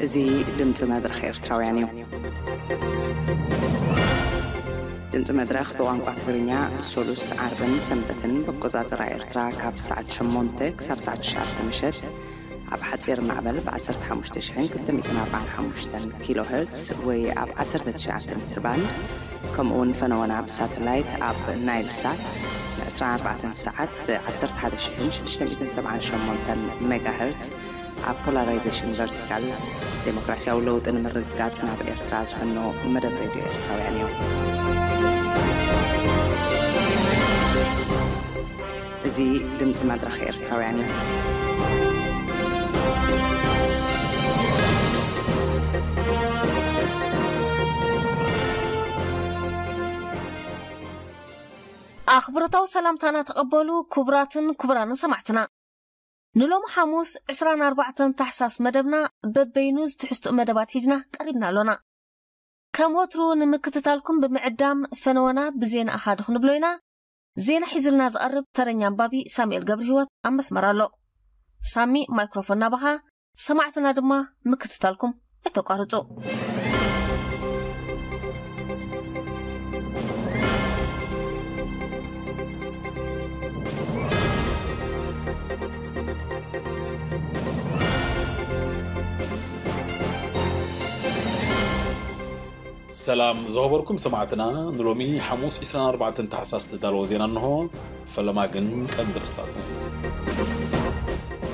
እዚ ድምፂ መድረኽ ኤርትራውያን እዩ። ድምፂ መድረኽ ብቋንቋ ትግርኛ ሶሉስ፣ ዓርብን ሰንበትን ብኣቆፃፅራ ኤርትራ ካብ ሰዓት ሸሞንተ ክሳብ ሰዓት ትሽዓተ ምሸት ኣብ ሓፂር ማዕበል ብ ዓሰርተ ሓሙሽተ ሽሕን ክልተ ሚእትን ኣርባዓን ሓሙሽተን ኪሎ ሄርትስ ወይ ኣብ ዓሰርተ ትሽዓተ ሜትር ባንድ፣ ከምኡ እውን ፈነወና ብሳተላይት ኣብ ናይል ሳት ን ዕስራን ኣርባዕተን ሰዓት ብ ዓሰርተ ሓደ ሽሕን ሽዱሽተ ሚእትን ሰብዓን ሸሞንተን ሜጋ ሄርትስ ኣብ ፖላራይዜሽን ቨርቲካል፣ ዴሞክራሲያዊ ለውጢ ንምርግጋጽ ናብ ኤርትራ ዝፍኖ መደብ ሬድዮ ኤርትራውያን እዩ። እዚ ድምጺ መድረኽ ኤርትራውያን እዩ። ኣኽብሮታዊ ሰላምታና ተቐበሉ፣ ክቡራትን ክቡራንን ሰማዕትና። ንሎሚ ሓሙስ ዕስራን ኣርባዕተን ታሕሳስ መደብና በበይኑ ዝትሕዝትኡ መደባት ሒዝና ቀሪብና ኣሎና። ከም ወትሩ ንምክትታልኩም ብምዕዳም ፈነወና ብዜና ኣኻ ዶ ክንብሎ ኢና። ዜና ሒዙልና ዝቐርብ ተረኛ ኣንባቢ ሳሙኤል ገብረ ህይወት ኣብ መስመር ኣሎ። ሳሚ፣ ማይክሮፎን ናባኻ። ሰማዕትና ድማ ምክትታልኩም ኣይተቋርጹ። ሰላም ዝኸበርኩም ሰማዕትና፣ ንሎሚ ሓሙስ ዕስራን ኣርባዕተን ታሕሳስ ዝተዳለወ ዜና እንሆ። ፈለማ ግን ቀንዲ ርስታቱ።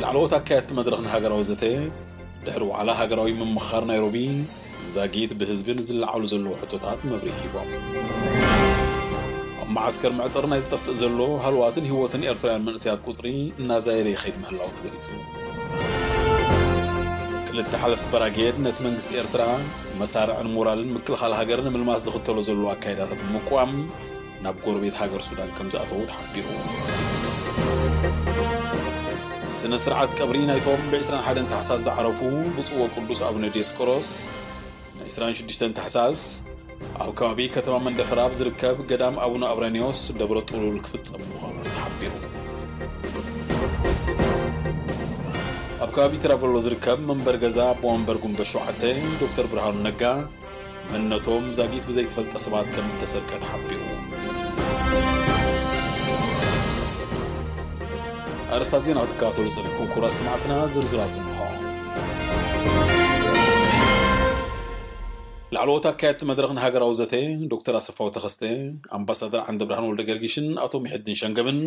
ላዕለዎት ኣካየድቲ መድረኽ ንሃገራዊ ዘተ ድሕሪ ዋዕላ ሃገራዊ ምምኽኻር ናይሮቢ ዛጊት ብህዝቢ ንዝለዓሉ ዘለዉ ሕቶታት መብርሂ ሂቦም። ኣብ መዓስከር መዕጠር ናይ ዝጠፍእ ዘሎ ሃለዋትን ህይወትን ኤርትራውያን መንእሰያት ቁጽሪ እናዛየደ ይኸይድ ምህላዉ ተገሊጹ። ክልተ ሓለፍቲ በራጌድ ነቲ መንግስቲ ኤርትራ መሳርዕን ሞራልን ምክልኻል ሃገር ንምልማስ ዝኽተሎ ዘሎ ኣካይዳታት ብምቅዋም ናብ ጎረቤት ሃገር ሱዳን ከም ዝኣተዉ ተሓቢሩ። ስነ ስርዓት ቀብሪ ናይቶም ብ ዕስራን ሓደን ታሕሳስ ዝዓረፉ ብፁዕ ወቅዱስ ኣቡነ ዲዮስቆሮስ ን ዕስራን ሽዱሽተን ታሕሳስ ኣብ ከባቢ ከተማ መንደፈራ ኣብ ዝርከብ ገዳም ኣቡነ ኣብረኒዮስ ደብረ ጥሉል ክፍጸም ምዃኑ ተሓቢሩ። ኣብ ከባቢ ተራቨሎ ዝርከብ መንበር ገዛ ኣቦ መንበር ጉንበት ሸውዓተ ዶክተር ብርሃኑ ነጋ መንነቶም ዛጊት ብዘይተፈልጠ ሰባት ከም እተሰርቀ ተሓቢሩ። ኣርእስታት ዜና ክትከታተሉ ጸኒሕኩም ክቡራት ሰማዕትና፣ ዝርዝራቱ እንሆ። ላዕለዎት ኣካየድቲ መድረኽ ንሃገራዊ ዘተ ዶክተር ኣሰፋው ተኸስተ፣ ኣምባሳደር ዓንደብርሃን ወልደ ገርጊሽን ኣቶ ሚሕድን ሸንገብን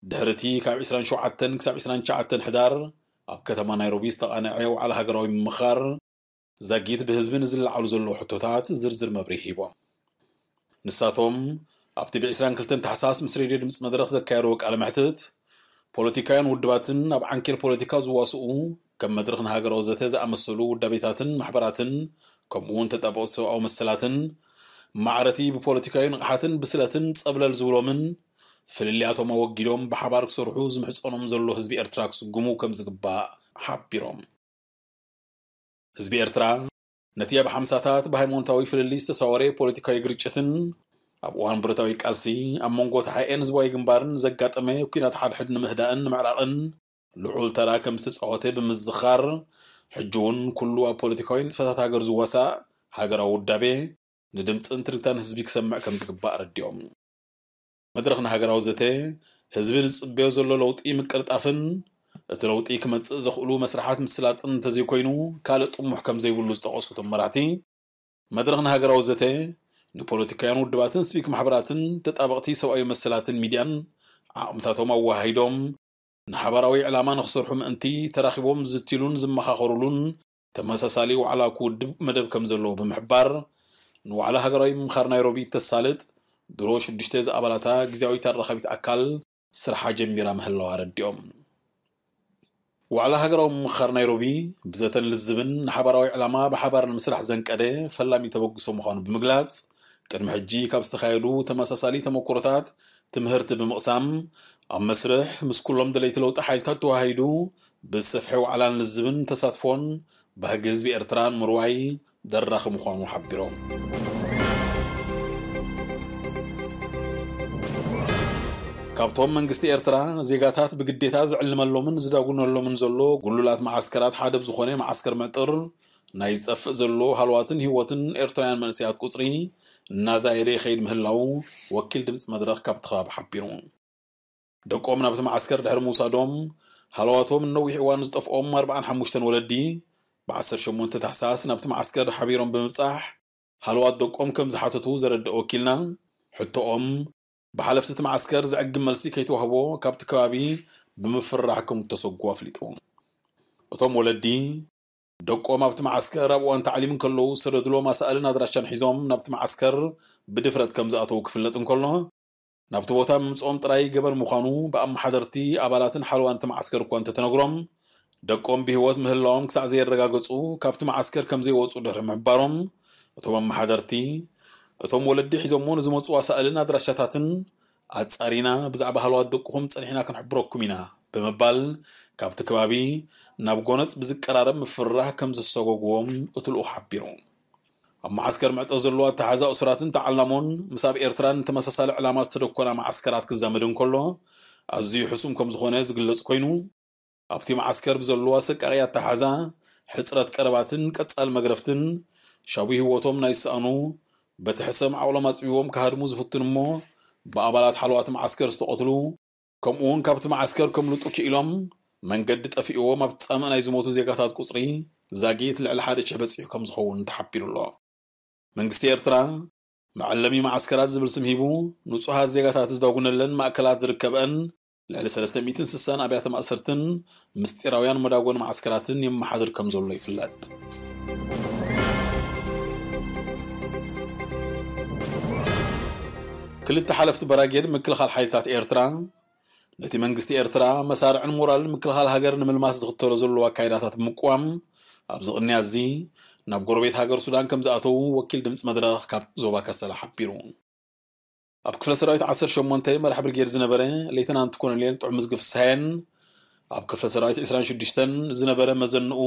ድሕሪ እቲ ካብ ዕስራን ሸውዓተን ክሳብ ዕስራን ትሽዓተን ሕዳር ኣብ ከተማ ናይሮቢ ዝተቓነዐ ዋዕላ ሃገራዊ ምምኽኻር ዛጊት ብህዝቢ ንዝለዓሉ ዘለዉ ሕቶታት ዝርዝር መብርሂ ሂቦም። ንሳቶም ኣብቲ ብ ዕስራን ክልተን ታሕሳስ ምስ ሬድዮ ድምፂ መድረኽ ዘካየድዎ ቃለ መሕትት፣ ፖለቲካውያን ውድባትን ኣብ ዓንኬል ፖለቲካ ዝዋስኡ ከም መድረኽ ንሃገራዊ ዘተ ዝኣመሰሉ ውዳቤታትን ማሕበራትን ከምኡ እውን ተጣበቕቲ ሰብኣዊ መሰላትን ማዕረቲ ብፖለቲካዊ ንቕሓትን ብስለትን ጸብለል ዝብሎምን ፍልልያቶም ኣወጊዶም ብሓባር ክሰርሑ ዝምሕጸኖም ዘሎ ህዝቢ ኤርትራ ክስጉሙ ከም ዝግባእ ሓቢሮም። ህዝቢ ኤርትራ ነቲ ኣብ ሓምሳታት ብሃይማኖታዊ ፍልልይ ዝተሳወረ ፖለቲካዊ ግርጭትን ኣብ እዋን ብረታዊ ቃልሲ ኣብ መንጎ ተሓኤን ህዝባዊ ግንባርን ዘጋጠመ ኲናት ሓድሕድ ንምህዳእን ንምዕራቕን ልዑል ተራ ከም ዝተጻወተ ብምዝኻር፣ ሕጂ እውን ኩሉ ኣብ ፖለቲካዊ ንጥፈታት ሃገር ዝዋሳእ ሃገራዊ ውዳቤ ንድምጽን ትርግታን ህዝቢ ክሰምዕ ከም ዝግባእ ኣረዲኦም። መድረኽ ንሃገራዊ ዘተ ህዝቢ ዝጽበዮ ዘሎ ለውጢ ምቅልጣፍን እቲ ለውጢ ክመጽእ ዘኽእሉ መስርሓት ምስላጥን እንተዘይኮይኑ ካልእ ጥሙሕ ከም ዘይብሉ ዝጠቐሱ እቶም መራሕቲ፣ መድረኽ ንሃገራዊ ዘተ ንፖለቲካውያን ውድባትን ሲቪክ ማሕበራትን ተጣበቕቲ ሰብኣዊ መሰላትን ሚድያን ዓቕምታቶም ኣወሃሂዶም ንሓባራዊ ዕላማ ንኽሰርሑ ምእንቲ ተራኺቦም ዝዝትይሉን ዝመኻኸሩሉን ተመሳሳሊ ዋዕላ ክውድብ መደብ ከም ዘለዎ ብምሕባር፣ ንዋዕላ ሃገራዊ ምምኻር ናይሮቢ እተሳልጥ ድሮ ሽዱሽተ ዝኣባላታ ግዝያዊት ኣራኻቢት ኣካል ስርሓ ጀሚራ ምህላዋ ኣረዲኦም። ዋዕላ ሃገራዊ ምምኽኻር ናይሮቢ ብዘተን ልዝብን ንሓባራዊ ዕላማ ብሓባር ንምስራሕ ዘንቀደ ፈላሚ ተበግሶ ምዃኑ ብምግላጽ፣ ቅድሚ ሕጂ ካብ ዝተኻየዱ ተመሳሳሊ ተመኩሮታት ትምህርቲ ብምቕሳም፣ ኣብ መስርሕ ምስ ኩሎም ደለይቲ ለውጢ ሓይልታት ተዋሃሂዱ ብዝሰፍሐ ዋዕላን ልዝብን ተሳትፎን ባህጊ ህዝቢ ኤርትራ ንምርዋይ ደራኺ ምዃኑ ሓቢሮም። ካብቶም መንግስቲ ኤርትራ ዜጋታት ብግዴታ ዝዕልመሎምን ዝዳጉነሎምን ዘሎ ጉሉላት መዓስከራት ሓደ ብዝኾነ መዓስከር ምዕጥር፣ ናይ ዝጠፍእ ዘሎ ሃለዋትን ህይወትን ኤርትራውያን መንእሰያት ቁጽሪ እናዛየደ ይኸይድ ምህላው ወኪል ድምፂ መድረኽ ካብቲ ከባቢ ሓቢሩ። ደቆም ናብቲ መዓስከር ድሕሪ ምውሳዶም፣ ሃለዋቶም ንነዊሕ እዋን ዝጠፍኦም ኣርብዓን ሓሙሽተን ወለዲ፣ ብ ዓሰርተ ሸሞንተ ታሕሳስ ናብቲ መዓስከር ሓቢሮም ብምብጻሕ፣ ሃለዋት ደቆም ከም ዝሓተቱ ዘረድእ ወኪልና፣ ሕቶኦም ብሓለፍቲ እቲ መዓስከር ዘዕግብ መልሲ ከይተዋህቦ ካብቲ ከባቢ ብምፍርራሕ ከም እተሰጉ ኣፍሊጡ። እቶም ወለዲ፣ ደቆም ኣብቲ መዓስከር ኣብ እዋን ታዕሊም እንከለዉ ዝሰደድሎም ኣሳእልን ኣድራሻን ሒዞም ናብቲ መዓስከር ብድፍረት ከም ዝኣተዉ ክፍለጥ እንከሎ፣ ናብቲ ቦታ ምምጽኦም ጥራይ ገበን ምዃኑ ብኣመሓደርቲ፣ ኣባላትን ሓለዋን እቲ መዓስከር እኳ እንተተነግሮም፣ ደቆም ብህይወት ምህላዎም ክሳዕ ዘየረጋገጹ ካብቲ መዓስከር ከም ዘይወጹ ድሕሪ ምሕባሮም፣ እቶም ኣመሓደርቲ፣ እቶም ወለዲ ሒዞሞ ንዝመጹ ኣሳእልን ኣድራሻታትን ኣጻሪና ብዛዕባ ሃለዋት ደቅኹም ጸኒሕና ክንሕብረኩም ኢና ብምባል ካብቲ ከባቢ ናብ ጎነጽ ብዝቀራረብ ምፍርራሕ ከም ዘሰጎግዎም እቲ ልኡኽ ሓቢሩ። ኣብ መዓስከር ምዕጠ ዘለዉ ኣተሓዛ እሱራትን ተዓላሞን ምስ ኣብ ኤርትራን ተመሳሳሊ ዕላማ ዝተደኮና መዓስከራት ክዛመድ እንከሎ ኣዝዩ ሕሱም ከም ዝኾነ ዝግለጽ ኮይኑ፣ ኣብቲ መዓስከር ብዘለዉ ኣሰቃቂ ኣተሓዛ፣ ሕጽረት ቀረባትን ቀጻል መግረፍትን፣ ሻቡ ህይወቶም ናይ ዝሰኣኑ፣ በቲ ሕሰም ዓቕሎም ኣጽቢቦም ክሃድሙ ዝፍትኑ እሞ ብኣባላት ሓለዋት መዓስከር ዝተቐትሉ፣ ከምኡ እውን ካብቲ መዓስከር ከምልጡ ክኢሎም መንገዲ ጠፊእዎም ኣብ ጻምእ ናይ ዝሞቱ ዜጋታት ቁጽሪ ዛጊት ልዕሊ ሓደ ሽሕ በጺሑ ከም ዝኸውን ተሓቢሩ ኣሎ። መንግስቲ ኤርትራ መዐለሚ መዓስከራት ዝብል ስም ሂቡ ንጹሃት ዜጋታት ዝዳጉነለን ማእከላት ዝርከበአን ልዕሊ ሰለስተ ሚእትን ስሳን ኣብያተ ማእሰርትን ምስጢራውያን መዳጎኒ መዓስከራትን የመሓድር ከም ዘሎ ይፍለጥ። ክልተ ሓለፍቲ በራጌድ ምክልኻል ሓይልታት ኤርትራ ነቲ መንግስቲ ኤርትራ መሳርዕን ሞራልን ምክልኻል ሃገር ንምልማስ ዝኽተሎ ዘሎ ኣካይዳታት ብምቅዋም ኣብዚ ቅንያት እዚ ናብ ጎረቤት ሃገር ሱዳን ከም ዝኣተዉ ወኪል ድምፂ መድረኽ ካብ ዞባ ከሰላ ሓቢሩ። ኣብ ክፍለ ሰራዊት ዓሰርተ ሸሞንተ መራሕ ብርጌድ ዝነበረ ሌተናንት ኮሎኔል ጥዑም ምዝጊ ፍስሃየን ኣብ ክፍለ ሰራዊት ዕስራን ሽዱሽተን ዝነበረ መዘንኡ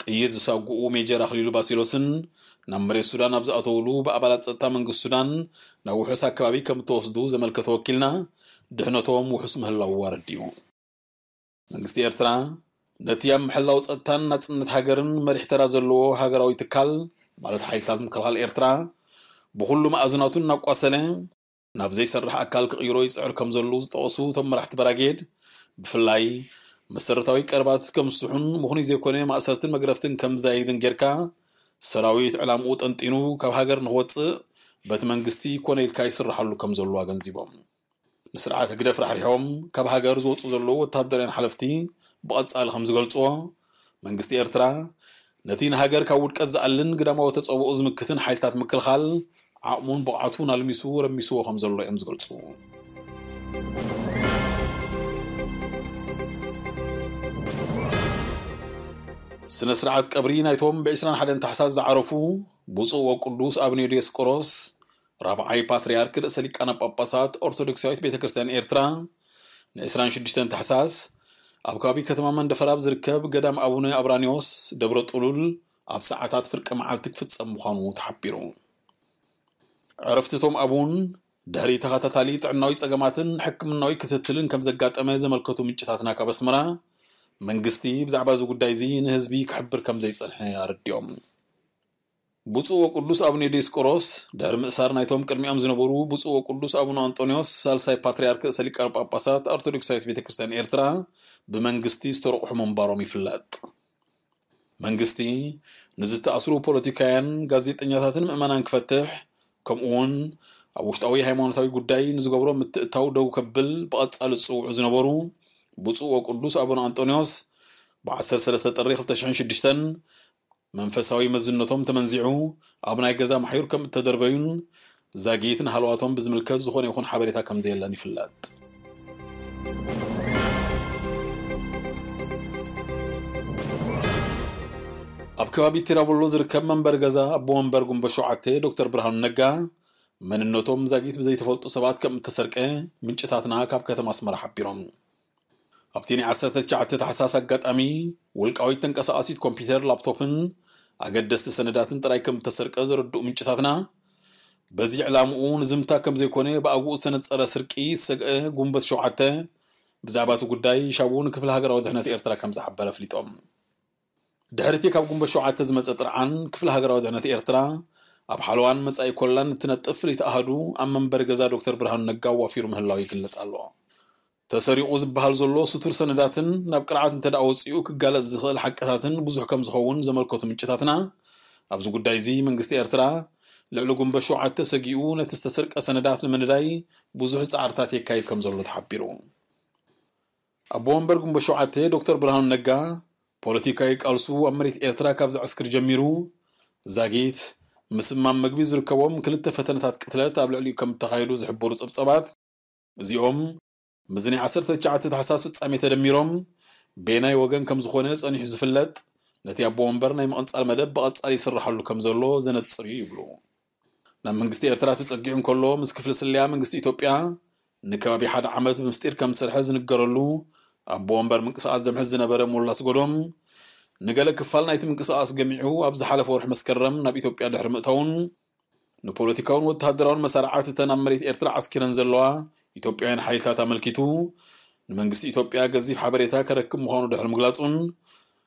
ጥይት ዝሳጉኡ ሜጀር ኣኽሊሉ ባሲሎስን ናብ መሬት ሱዳን ኣብ ዝኣተውሉ ብኣባላት ጸጥታ መንግስቲ ሱዳን ናብ ውሑስ ኣከባቢ ከም እተወስዱ ዘመልከተ ወኪልና፣ ድሕነቶም ውሑስ ምህላዉ ኣረዲኡ። መንግስቲ ኤርትራ ነቲ ኣብ ምሕላው ጸጥታን ናጽነት ሃገርን መሪሕ ተራ ዘለዎ ሃገራዊ ትካል፣ ማለት ሓይልታት ምክልኻል ኤርትራ፣ ብኹሉ መኣዝናቱ እናቋሰለ ናብ ዘይሰርሕ ኣካል ክቕይሮ ይጽዕር ከም ዘለዉ ዝጠቐሱ እቶም መራሕቲ በራጌድ፣ ብፍላይ መሰረታዊ ቀረባት ከም ዝስሑን ምኹኑይ ዘይኮነ ማእሰርትን መግረፍትን ከም ዝዛይድን ጌርካ፣ ሰራዊት ዕላምኡ ጠንጢኑ ካብ ሃገር ንኽወጽእ በቲ መንግስቲ ኮነ ኢልካ ይስርሓሉ ከም ዘሎ ኣገንዚቦም። ንስርዓት ህግደፍ ራሕሪሖም ካብ ሃገር ዝወጹ ዘለዉ ወተሃደራውያን ሓለፍቲ ብቐጻሊ ከም ዝገልጽዎ፣ መንግስቲ ኤርትራ ነቲ ንሃገር ካብ ውድቀት ዝኣልን ግዳማዊ ተጸብኦ ዝምክትን ሓይልታት ምክልኻል ዓቕሙን ብቕዓቱን ኣልሚሱ ረሚስዎ ከም ዘሎ እዮም ዝገልጹ። ስነ ስርዓት ቀብሪ ናይቶም ብ ዕስራን ሓደን ታሕሳስ ዝዓረፉ ብፁዕ ወቅዱስ ኣቡነ ዲዮስቆሮስ ራብዓይ ፓትርያርክ ርእሰ ሊቃነ ጳጳሳት ኦርቶዶክሳዊት ቤተ ክርስቲያን ኤርትራ ን ዕስራን ሽዱሽተን ታሕሳስ ኣብ ከባቢ ከተማ መንደፈራ ኣብ ዝርከብ ገዳም ኣቡነ ኣብራኒዎስ ደብረ ጥሉል ኣብ ሰዓታት ፍርቂ መዓልቲ ክፍጸም ምዃኑ ተሓቢሩ። ዕረፍቲ እቶም ኣቡን ድሕሪ ተኸታታሊ ጥዕናዊ ጸገማትን ሕክምናዊ ክትትልን ከም ዘጋጠመ ዘመልከቱ ምንጭታትና ካብ ኣስመራ፣ መንግስቲ ብዛዕባ እዚ ጉዳይ እዚ ንህዝቢ ክሕብር ከም ዘይጸንሐ ኣረዲኦም። ብፁዕ ወቅዱስ ኣቡነ ዲዮስቆሮስ ድሕሪ ምእሳር ናይቶም ቅድሚኦም ዝነበሩ ብፁዕ ወቅዱስ ኣቡነ ኣንጦንዮስ ሳልሳይ ፓትርያርክ ርእሰ ሊቃነ ጳጳሳት ኦርቶዶክሳዊት ቤተ ክርስቲያን ኤርትራ ብመንግስቲ ዝተረቑሑ ምንባሮም ይፍለጥ። መንግስቲ ንዝተኣስሩ ፖለቲካውያን፣ ጋዜጠኛታትን ምእመናን ክፈትሕ፣ ከምኡ እውን ኣብ ውሽጣዊ ሃይማኖታዊ ጉዳይ ንዝገብሮ ምትእትታው ደው ከብል ብቐጻሊ ዝጽውዑ ዝነበሩ ብፁዕ ወቅዱስ ኣቡነ ኣንጦንዮስ ብ ዓሰርተ ሰለስተ ጥሪ ክልተ ሽሕን ሽዱሽተን መንፈሳዊ መዝነቶም ተመንዚዑ ኣብ ናይ ገዛ ማሕዩር ከም እተደርበዩን ዛጊት ንሃለዋቶም ብዝምልከት ዝኾነ ይኹን ሓበሬታ ከም ዘየለን ይፍለጥ። ኣብ ከባቢ ቲራቮሎ ዝርከብ መንበሪ ገዛ ኣቦ ወንበር ጉንበት ሸውዓተ ዶክተር ብርሃኑ ነጋ መንነቶም ዛጊት ብዘይተፈልጡ ሰባት ከም እተሰርቀ ምንጭታትና ካብ ከተማ ኣስመራ ሓቢሮም። ኣብቲ ናይ ዓሰርተ ትሽዓተ ታሕሳስ ኣጋጣሚ ውልቃዊት ተንቀሳቓሲት ኮምፒውተር፣ ላፕቶፕን ኣገደስቲ ሰነዳትን ጥራይ ከም እተሰርቀ ዘረድኡ ምንጭታትና፣ በዚ ዕላምኡ ንዝምታ ከም ዘይኮነ ብኣግኡ ዝተነጸረ ስርቂ ዝሰግአ ጉንበት ሸውዓተ ብዛዕባ እቲ ጉዳይ ሻቡ ንክፍሊ ሃገራዊ ድሕነት ኤርትራ ከም ዝሓበረ ኣፍሊጦም። ድሕሪ እቲ ካብ ጉንበት ሸውዓተ ዝመጸ ጥርዓን፣ ክፍሊ ሃገራዊ ድሕነት ኤርትራ ኣብ ሓለዋን መጻኢ ኮላን እትነጥፍ ፍልይቲ ኣሃዱ ኣብ መንበሪ ገዛ ዶክተር ብርሃኑ ነጋ ዋፊሩ ምህላው ይግለጽ ኣሎ። ተሰሪቑ ዝበሃል ዘሎ ስቱር ሰነዳትን ናብ ቅርዓት እንተ ደኣ ወጺኡ ክጋለጽ ዝኽእል ሓቅታትን ብዙሕ ከም ዝኸውን ዘመልከቱ ምንጭታትና፣ ኣብዚ ጉዳይ እዚ መንግስቲ ኤርትራ ልዕሊ ጉንበት ሸውዓተ ሰጊኡ ነቲ ዝተሰርቀ ሰነዳት ንምንዳይ ብዙሕ ጻዕርታት የካይድ ከም ዘሎ ተሓቢሩ። ኣቦ ወንበር ጉንበት ሸውዓተ ዶክተር ብርሃኑ ነጋ፣ ፖለቲካዊ ቃልሱ ኣብ መሬት ኤርትራ ካብ ዘዕስክር ጀሚሩ፣ ዛጊት ምስማም መግቢ ዝርከቦም ክልተ ፈተነታት ቅትለት ኣብ ልዕሊኡ ከም እተኻየዱ ዝሕበሩ ጸብጸባት፣ እዚኦም ምስዚ ናይ ዓሰርተ ትሽዓተ ታሕሳስ ፍጻሜ ተደሚሮም፣ በየናይ ወገን ከም ዝኾነ ጸኒሑ ዝፍለጥ፣ ነቲ ኣቦ ወንበር ናይ ምቕንጻል መደብ ብቐጻሊ ይስርሓሉ ከም ዘሎ ዘነጽር እዩ ይብሉ። ናብ መንግስቲ ኤርትራ ተጸጊዑ እንከሎ፣ ምስ ክፍሊ ስለያ መንግስቲ ኢትዮጵያ ንከባቢ ሓደ ዓመት ብምስጢር ከም ዝሰርሐ ዝንገረሉ ኣቦ ወንበር ምንቅስቓስ ዘምሕዝ ዝነበረ ሞላ ኣስገዶም፣ ንገለ ክፋል ናይቲ ምንቅስቓስ ገሚዑ ኣብ ዝሓለፈ ወርሒ መስከረም ናብ ኢትዮጵያ ድሕሪ ምእታውን፣ ንፖለቲካውን ወተሃደራውን መሳርዓት እተን ኣብ መሬት ኤርትራ ዓስኪረን ዘለዋ ኢትዮጵያውያን ሓይልታት ኣመልኪቱ፣ ንመንግስቲ ኢትዮጵያ ገዚፍ ሓበሬታ ከረክብ ምዃኑ ድሕሪ ምግላጹን፣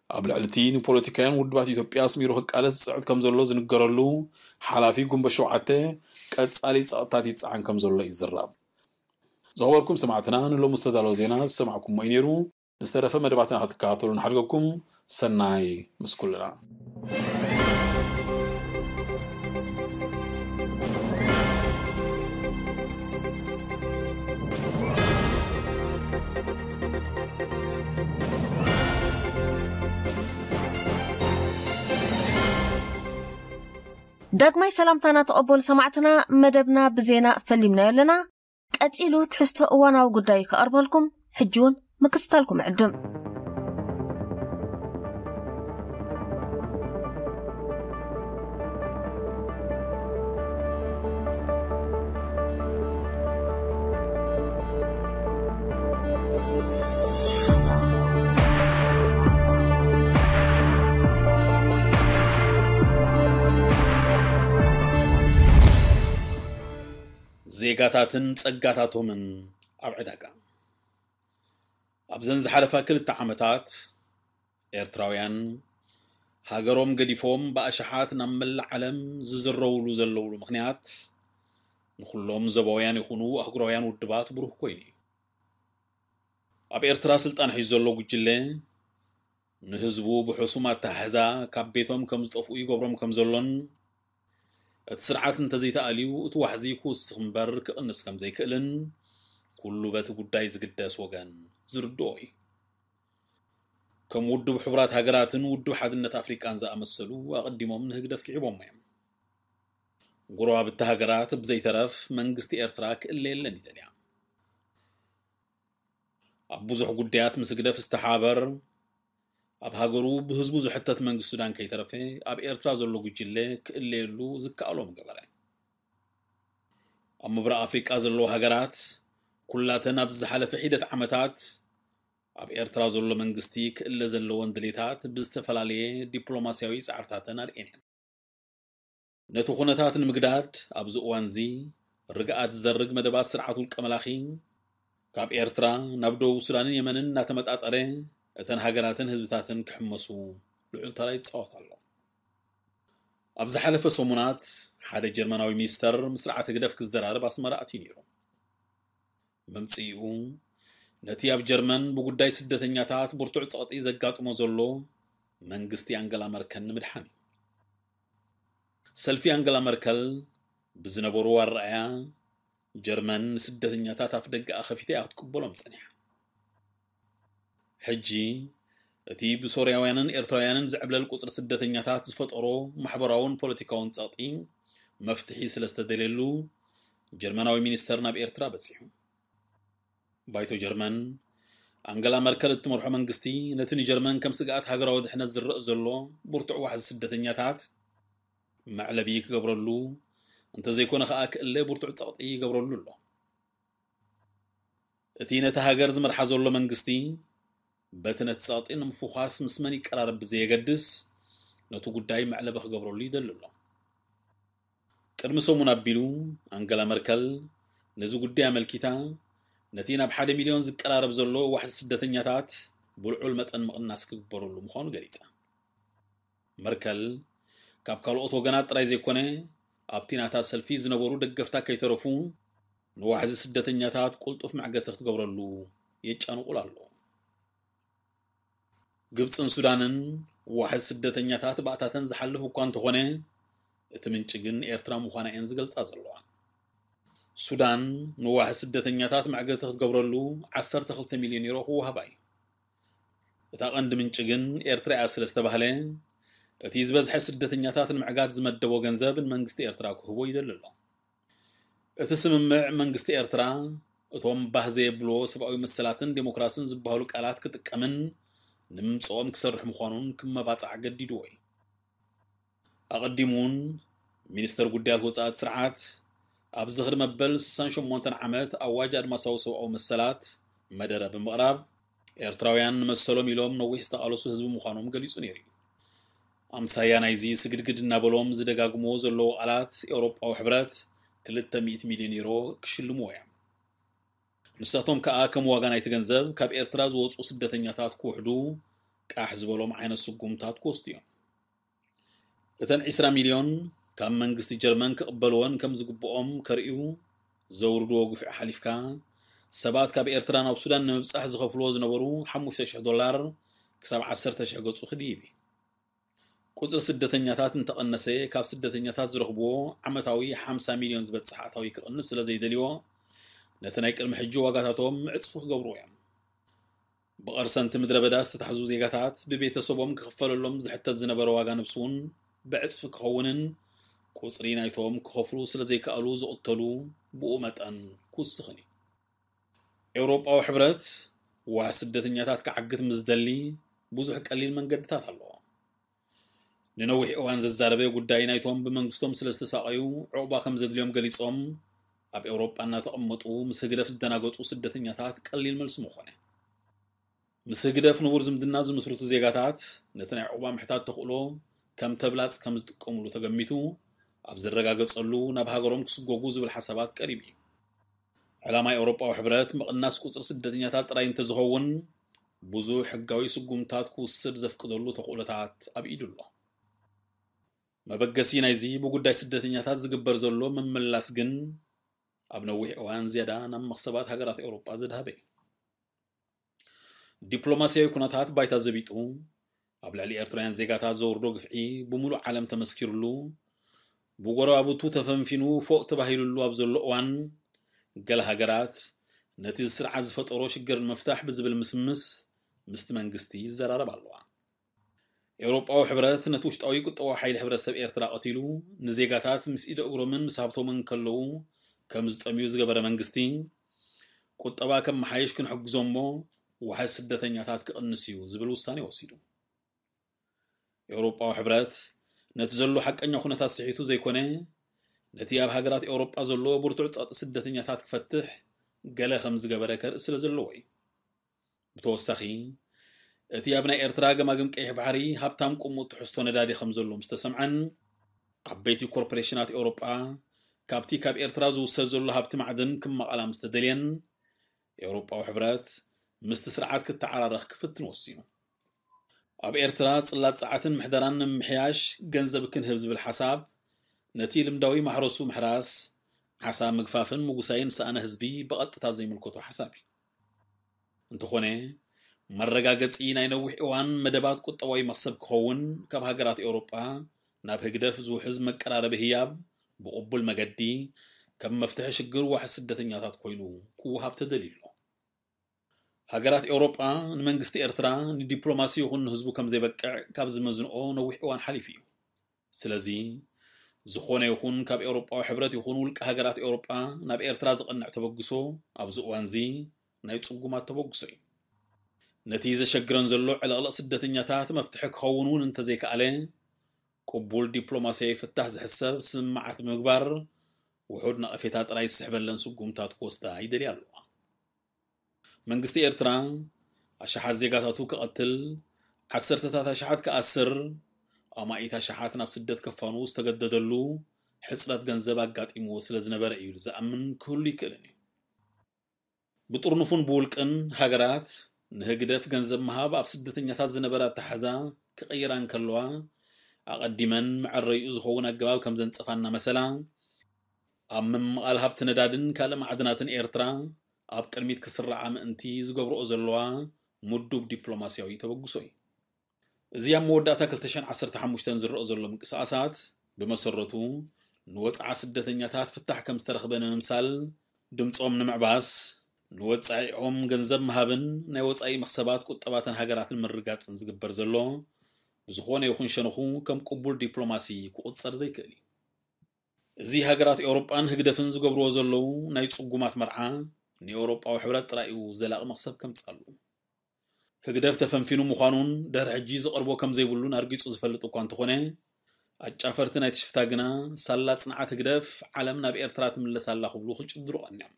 ኣብ ልዕሊ እቲ ንፖለቲካውያን ውድባት ኢትዮጵያ ኣስሚሩ ክቃለስ ዝጽዕት ከም ዘሎ ዝንገረሉ ሓላፊ ጉንበት ሸውዓተ ቀጻሊ ጸቕጥታት ይጸዓን ከም ዘሎ ይዝረብ። ዝኸበርኩም ሰማዕትና፣ ንሎሚ ዝተዳለወ ዜና ዝሰማዕኩሞ እዩ ነይሩ። ንዝተረፈ መደባትና ክትከታተሉ ንሓድገኩም። ሰናይ ምስ ኩልና። ዳግማይ ሰላምታና ተቐበሉ ሰማዕትና፣ መደብና ብዜና ፈሊምናዮ ኣለና። ቀጺሉ ትሕዝቶ እዋናዊ ጉዳይ ክቐርበልኩም ሕጂ እውን ምክትታልኩም ዕድም። ዜጋታትን ጸጋታቶምን ኣብ ዕዳጋ። ኣብዘን ዝሓለፋ ክልተ ዓመታት፣ ኤርትራውያን ሃገሮም ገዲፎም ብኣሽሓት ናብ መላእ ዓለም ዝዝረውሉ ዘለውሉ ምኽንያት፣ ንኹሎም ዞባውያን ይኹኑ ኣህጉራውያን ውድባት ብሩህ ኮይኑ እዩ። ኣብ ኤርትራ ስልጣን ሒዙ ዘሎ ጉጅለ፣ ንህዝቡ ብሕሱም ኣተሓሕዛ ካብ ቤቶም ከም ዝጠፍኡ ይገብሮም ከም ዘሎን፣ እቲ ስርዓት እንተዘይተኣልዩ፣ እቲ ዋሕዚ ክውስኽ እምበር ክቕንስ ከም ዘይክእልን፣ ኩሉ በቲ ጉዳይ ዝግደስ ወገን ዝርድኦ እዩ። ከም ውድብ ሕቡራት ሃገራትን ውድብ ሓድነት ኣፍሪቃን ዝኣመሰሉ ኣቐዲሞም ንህግደፍ ክዒቦሞ እዮም። ጎረባብቲ ሃገራት ብዘይተረፍ መንግስቲ ኤርትራ ክእለ የለን ይደልያ። ኣብ ብዙሕ ጉዳያት ምስ ህግደፍ ዝተሓበር፣ ኣብ ሃገሩ ብህዝቡ ዝሕተት መንግስቲ ሱዳን ከይተረፈ፣ ኣብ ኤርትራ ዘሎ ጉጅለ ክእለየሉ ዝከኣሎ ምገበረ። ኣብ ምብራቕ ኣፍሪቃ ዘለዋ ሃገራት፣ ኩላተን ኣብዚ ዝሓለፈ ሒደት ዓመታት፣ ኣብ ኤርትራ ዘሎ መንግስቲ ክእለ ዘለወን ድሌታት ብዝተፈላለየ ዲፕሎማስያዊ ጻዕርታተን ኣርእየን እየን። ነቲ ኩነታት ንምግዳድ፣ ኣብዚ እዋንዚ ርግኣት ዝዘርግ መደባት ስርዓት ውልቀ መላኺ፣ ካብ ኤርትራ ናብ ደቡብ ሱዳንን የመንን እናተመጣጠረ፣ እተን ሃገራትን ህዝብታትን ክሕመሱ ልዑል ተራ ይጻወት ኣሎ። ኣብ ዝሓለፈ ሰሙናት፣ ሓደ ጀርመናዊ ሚኒስተር ምስ ስርዓት ህግደፍ ክዘራረብ ኣስመራ ኣትዩ ነይሩ። መምጽኢኡ፣ ነቲ ኣብ ጀርመን ብጉዳይ ስደተኛታት ብርቱዕ ጸቕጢ ዘጋጥሞ ዘሎ መንግስቲ ኣንገላ መርከል ንምድሓን እዩ። ሰልፊ ኣንገላ መርከል ብዝነበሩ ኣረኣእያ፣ ጀርመን ንስደተኛታት ኣፍ ደገኣ ከፊታ እያ ክትቅበሎም ጸኒሓ። ሕጂ፣ እቲ ብሶርያውያንን ኤርትራውያንን ዝዕብለል ቁጽሪ ስደተኛታት ዝፈጠሮ ማሕበራውን ፖለቲካውን ጸቕጢ መፍትሒ ስለ ዝተደልየሉ፣ ጀርመናዊ ሚኒስተር ናብ ኤርትራ በጺሑ። ባይቶ ጀርመን፣ ኣንገላ መርከል እትመርሖ መንግስቲ፣ ነቲ ንጀርመን ከም ስግኣት ሃገራዊ ድሕነት ዝረእ ዘሎ ብርቱዕ ዋሕዚ ስደተኛታት መዕለቢ ክገብረሉ፣ እንተዘይኮነ ከኣ ክእለ ብርቱዕ ጸቕጢ ይገብረሉ ኣሎ። እቲ ነታ ሃገር ዝመርሓ ዘሎ መንግስቲ፣ በቲ ነቲ ጸቕጢ ንምፍዃስ ምስ መን ይቀራረብ ብዘየገድስ፣ ነቲ ጉዳይ መዕለቢ ክገብረሉ ይደሊ ኣሎ። ቅድሚ ሰሙን ኣቢሉ ኣንገላ መርከል ነዚ ጉዳይ ኣመልኪታ፣ ነቲ ናብ ሓደ ሚልዮን ዝቀራረብ ዘሎ ዋሕዚ ስደተኛታት ብልዑል መጠን ምቕናስ ክግበረሉ ምዃኑ ገሊጻ። መርከል ካብ ካልኦት ወገናት ጥራይ ዘይኮነ፣ ኣብቲ ናታ ሰልፊ ዝነበሩ ደገፍታ ከይተረፉ ንዋሕዚ ስደተኛታት ቅልጡፍ መዕገቲ ክትገብረሉ የጫንቑል ኣሎ። ግብጽን ሱዳንን ዋሕዚ ስደተኛታት ባእታተን ዝሓልፍ እኳ እንተኾነ፣ እቲ ምንጪ ግን ኤርትራ ምዃና እየን ዝገልጻ ዘለዋ። ሱዳን ንዋሕዚ ስደተኛታት መዕገቲ ክትገብረሉ ዓሰርተ ክልተ ሚልዮን ዩሮ ክወሃባ እዩ። እታ ቀንዲ ምንጪ ግን ኤርትራ እያ ስለ ዝተባህለ፣ እቲ ዝበዝሐ ስደተኛታት ንምዕጋት ዝመደቦ ገንዘብ ንመንግስቲ ኤርትራ ክህቦ ይደሊ ኣሎ። እቲ ስምምዕ መንግስቲ ኤርትራ እቶም ባህ ዘየብሎ ሰብኣዊ መሰላትን ዴሞክራስን ዝበሃሉ ቃላት ክጥቀምን ንምምፅኦም ክሰርሕ ምዃኑን ክመባፃዕ ገዲድዎ እዩ። ኣቐዲሙ እውን ሚኒስተር ጉዳያት ወፃኢ ስርዓት ኣብ ዝኽሪ መበል ስሳን ሸሞንተን ዓመት ኣዋጅ ኣድማሳዊ ሰብኣዊ መሰላት መደረ ብምቕራብ፣ ኤርትራውያን ንመሰሎም ኢሎም ነዊሕ ዝተቓለሱ ህዝቢ ምዃኖም ገሊጹ ነይሩ እዩ። ኣምሳያ ናይዚ ስግድግድ እናበሎም ዝደጋግምዎ ዘለዉ ቃላት፣ ኤውሮጳዊ ሕብረት ክልተ ሚእቲ ሚልዮን ዩሮ ክሽልምዎ እዮም። ንሳቶም ከኣ ከም ዋጋ ናይቲ ገንዘብ ካብ ኤርትራ ዝወጹ ስደተኛታት ክውሕዱ ቃሕ ዝበሎም ዓይነት ስጉምታት ክወስዱ እዮም። እተን ዒስራ ሚልዮን ካብ መንግስቲ ጀርመን ክቕበልወን ከም ዝግብኦም ከርእዩ ዘውርድዎ ግፍዒ ሓሊፍካ፣ ሰባት ካብ ኤርትራ ናብ ሱዳን ንምብጻሕ ዝኸፍልዎ ዝነበሩ ሓሙሽተ ሽሕ ዶላር ክሳብ ዓሰርተ ሽሕ ገጹ ክድይብ እዩ። ቁጽሪ ስደተኛታት እንተቐነሰ፣ ካብ ስደተኛታት ዝረኽብዎ ዓመታዊ ሓምሳ ሚልዮን ዝበጽሕ ኣታዊ ክቕንስ ስለ ዘይደልይዎ፣ ነቲ ናይ ቅድሚ ሕጂ ዋጋታቶም ዕጽፊ ክገብርዎ እዮም። ብቐርሰንቲ ምድረ በዳ ዝተታሕዙ ዜጋታት ብቤተሰቦም ክኽፈለሎም ዝሕተት ዝነበረ ዋጋ ነብሲ እውን ብዕጽፊ ክኸውንን ቁጽሪ ናይቶም ክኸፍሉ ስለ ዘይከኣሉ ዝቕተሉ ብኡ መጠን ክውስኽን እዩ። ኤውሮጳዊ ሕብረት ዋሕ ስደተኛታት ክዓግት ምስ ዝደሊ ብዙሕ ቀሊል መንገድታት ኣለዎ። ንነዊሕ እዋን ዘዛረበ ጉዳይ ናይቶም ብመንግስቶም ስለ ዝተሳቐዩ ዕቑባ ከም ዘድልዮም ገሊጾም ኣብ ኤውሮጳ እናተቐመጡ ምስ ህግደፍ ዝደናገጹ ስደተኛታት ቀሊል መልሲ ምኾነ። ምስ ህግደፍ ንቡር ዝምድና ዝምስርቱ ዜጋታት ነቲ ናይ ዕቑባ ምሕታት ተኽእሎ ከም ተብላጽ ከም ዝጥቀሙሉ ተገሚቱ ኣብ ዝረጋገጸሉ ናብ ሃገሮም ክስጎጉ ዝብል ሓሳባት ቀሪቡ እዩ። ዕላማ ኤውሮጳዊ ሕብረት ምቕናስ ቁጽሪ ስደተኛታት ጥራይ እንተዝኸውን ብዙሕ ሕጋዊ ስጉምታት ክውስድ ዘፍቅደሉ ተኽእሎታት ኣብ ኢዱ ኣሎ። መበገሲ ናይዚ ብጉዳይ ስደተኛታት ዝግበር ዘሎ ምምላስ ግን ኣብ ነዊሕ እዋን ዝያዳ ናብ መኽሰባት ሃገራት ኤውሮጳ ዘድሃበ እዩ። ዲፕሎማስያዊ ኩነታት ባይታ ዘቢጡ ኣብ ልዕሊ ኤርትራውያን ዜጋታት ዘውርዶ ግፍዒ ብምሉእ ዓለም ተመስኪርሉ፣ ብጎረባብቱ ተፈንፊኑ ፎቕ ተባሂሉሉ ኣብ ዘሎ እዋን፣ ገለ ሃገራት ነቲ ስርዓት ዝፈጠሮ ሽግር ንምፍታሕ ብዝብል ምስምስ ምስቲ መንግስቲ ይዘራረብ ኣለዋ። ኤውሮጳዊ ሕብረት ነቲ ውሽጣዊ ቁጠባዊ ሓይሊ ሕብረተሰብ ኤርትራ ቀቲሉ ንዜጋታት ምስ ኢደ እግሮምን ምስ ሃብቶምን ከለዉ ከም ዝጠምዩ ዝገበረ መንግስቲ፣ ቁጠባ ከመሓይሽ ክንሕግዞ እሞ ዋሕዚ ስደተኛታት ክቕንስ እዩ ዝብል ውሳኔ ወሲዱ። ኤውሮጳዊ ሕብረት ነቲ ዘሎ ሓቀኛ ኩነታት ስሒቱ ዘይኮነ፣ ነቲ ኣብ ሃገራት ኤውሮጳ ዘሎ ብርቱዕ ጸቕጢ ስደተኛታት ክፈትሕ ገለ ከም ዝገበረ ከርኢ ስለ ዘለዎ እዩ። ብተወሳኺ፣ እቲ ኣብ ናይ ኤርትራ ገማግም ቀይሕ ባሕሪ ሃብታም ቁሙጥ ትሕዝቶ ነዳዲ ከም ዘሎ ምስ ተሰምዐን፣ ዓበይቲ ኮርፖሬሽናት ኤውሮጳ ካብቲ ካብ ኤርትራ ዝውሰድ ዘሎ ሃብቲ ማዕድን ክመቓላ ምስ ተደልየን፣ ኤውሮጳዊ ሕብረት ምስቲ ስርዓት ክተዓራረኽ ክፍትን ወሲኑ። ኣብ ኤርትራ ጽላት ጸዓትን ምሕደራን ንምምሕያሽ ገንዘብ ክንህብ ዝብል ሓሳብ፣ ነቲ ልምዳዊ ማሕረሱ ምሕራስ፣ ዓሳ ምግፋፍን ምጉሳይን ዝሰኣነ ህዝቢ ብቐጥታ ዘይምልከቶ ሓሳብ እዩ። እንተኾነ፣ መረጋገጺ ናይ ነዊሕ እዋን መደባት ቁጠባዊ መኽሰብ ክኸውን፣ ካብ ሃገራት ኤውሮጳ ናብ ህግደፍ ዝውሕዝ መቀራረቢ ህያብ ብቕቡል መገዲ ከም መፍትሒ ሽግር ዋሕስ ስደተኛታት ኮይኑ ክወሃብ ተደልዩ ኣሎ። ሃገራት ኤውሮጳ ንመንግስቲ ኤርትራ ንዲፕሎማሲ ይኹን ንህዝቡ ከም ዘይበቅዕ ካብ ዝመዝንኦ ነዊሕ እዋን ሓሊፉ እዩ። ስለዚ፣ ዝኾነ ይኹን ካብ ኤውሮጳዊ ሕብረት ይኹን ውልቀ ሃገራት ኤውሮጳ ናብ ኤርትራ ዝቐንዕ ተበግሶ ኣብዚ እዋንዚ ናይ ጽጉማት ተበግሶ እዩ። ነቲ ዘሸግረን ዘሎ ዕለቕለቕ ስደተኛታት መፍትሒ ክኸውን እውን እንተዘይከኣለ፣ ቅቡል ዲፕሎማስያዊ ፍታሕ ዝሕሰብ ስምምዓት ብምግባር ውሑድ ነቐፌታ ጥራይ ዝስሕበለን ስጉምታት ክወስዳ ይደልያ ኣለዋ። መንግስቲ ኤርትራ ኣሽሓት ዜጋታቱ ክቐትል፣ ዓሰርተታት ኣሽሓት ክኣስር፣ ኣማኢት ኣሽሓት ናብ ስደት ከፋኑ ዝተገደደሉ ሕጽረት ገንዘብ ኣጋጢምዎ ስለ ዝነበረ እዩ ዝኣምን ክህሉ ይክእልን እዩ። ብጥርኑፉን ብውልቅን ሃገራት ንህግደፍ ገንዘብ ምሃብ ኣብ ስደተኛታት ዝነበረ ኣተሓዛ ክቕይራ እንከለዋ ኣቐዲመን መዐረይኡ ዝኸውን ኣገባብ ከም ዘንጸፋ እናመሰላ ኣብ ምምቓል ሃብቲ ነዳድን ካልእ ማዕድናትን ኤርትራ ኣብ ቅድሚት ክስራዓ ምእንቲ ዝገብርኦ ዘለዋ ምዱብ ዲፕሎማስያዊ ተበግሶ እዩ። እዚ ኣብ መወዳእታ ክልተ ሽሕን ዓሰርተ ሓሙሽተን ዝረኣ ዘሎ ምንቅስቓሳት ብመሰረቱ ንወጽዓ ስደተኛታት ፍታሕ ከም ዝተረኽበ ንምምሳል ድምጾም ንምዕባስ ንወጻኢኦም ገንዘብ ምሃብን ናይ ወጻኢ መኽሰባት ቁጠባተን ሃገራትን ምርጋጽን ዝግበር ዘሎ ብዝኾነ ይኹን ሸነኹ ከም ቅቡል ዲፕሎማሲ ክቑጸር ዘይክእል እዩ። እዚ ሃገራት ኤውሮጳን ህግደፍን ዝገብርዎ ዘለዉ ናይ ጽጉማት መርዓ ንኤውሮጳዊ ሕብረት ጥራይ እዩ ዘላቒ መኽሰብ ከምጻሉ። ህግደፍ ተፈንፊኑ ምዃኑን ድሕሪ ሕጂ ዝቐርቦ ከም ዘይብሉን ኣርጊጹ ዝፈልጥ እኳ እንተኾነ ኣጫፈርቲ ናይቲ ሽፍታ ግና ሳላ ጽንዓት ህግደፍ ዓለም ናብ ኤርትራ ትምለስ ኣላ ክብሉ ክጭድሩ ቀንዮም።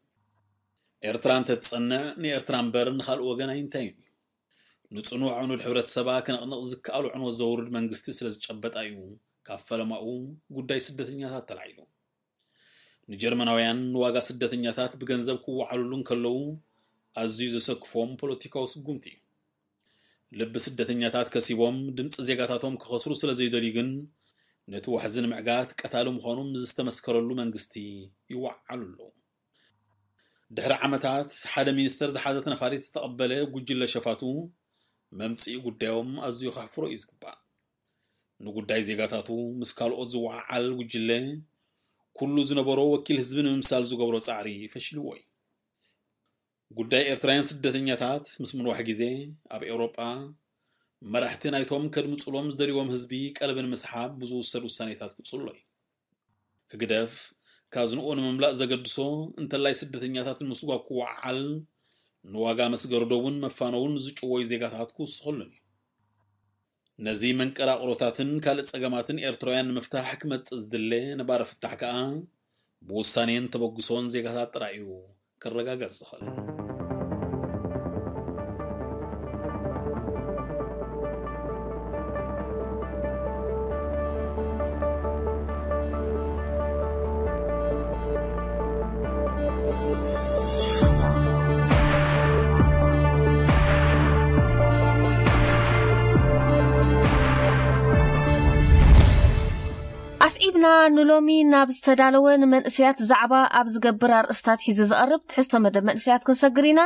ኤርትራ እንተትጸንዕ ንኤርትራ እምበር ንኻልእ ወገን ኣይንታይን እዩ። ንጽኑዕ ዕኑድ ሕብረተሰባ ክነቕንቕ ዝከኣሉ ዕንወት ዘውርድ መንግስቲ ስለ ዝጨበጣ እዩ ካብ ፈለማኡ ጉዳይ ስደተኛታት ተላዒሉ። ንጀርመናውያን ንዋጋ ስደተኛታት ብገንዘብ ክወዓሉሉ እንከለዉ ኣዝዩ ዘሰክፎም ፖለቲካዊ ስጉምቲ እዩ። ልቢ ስደተኛታት ከሲቦም ድምፂ ዜጋታቶም ክኸስሩ ስለ ዘይደልዩ ግን ነቲ ዋሕዚ ንምዕጋት ቀታሊ ምዃኑ ምስ ዝተመስከረሉ መንግስቲ ይወዓሉ ኣለዉ። ድሕሪ ዓመታት ሓደ ሚኒስተር ዝሓዘት ነፋሪት ዝተቐበለ ጉጅለ ሸፋቱ መምፅኢ ጉዳዮም ኣዝዩ ከሕፍሮ እዩ ዝግባእ። ንጉዳይ ዜጋታቱ ምስ ካልኦት ዝወዓዓል ጉጅለ ኩሉ ዝነበሮ ወኪል ህዝቢ ንምምሳል ዝገብሮ ጻዕሪ ፈሽልዎ እዩ። ጉዳይ ኤርትራውያን ስደተኛታት ምስ ምንዋሕ ግዜ ኣብ ኤውሮጳ መራሕቲ ናይቶም ከድምጹሎም ዝደልዎም ህዝቢ ቀልቢ ንምስሓብ ብዝውሰድ ውሳኔታት ክጽሎ እዩ። ህግደፍ ካዝንኡ ንምምላእ ዘገድሶ እንተላይ ስደተኛታት ንምስጓግ ክወዓዓል ንዋጋ መስገርዶውን መፋነውን ዝጭወዩ ዜጋታት ክውስኸሉን እዩ። ነዚ መንቀራቕሮታትን ካልእ ጸገማትን ኤርትራውያን ንምፍታሕ ክመጽእ ዝድለ ነባሪ ፍታሕ ከኣ ብውሳኔን ተበግሶን ዜጋታት ጥራይ እዩ ክረጋገጽ ዝኽእል። ኣስዒብና ንሎሚ ናብ ዝተዳለወ ንመንእሰያት ዛዕባ ኣብ ዝገብር ኣርእስታት ሒዙ ዝቐርብ ትሕዝቶ መደብ መንእሰያት ክንሰግር ኢና።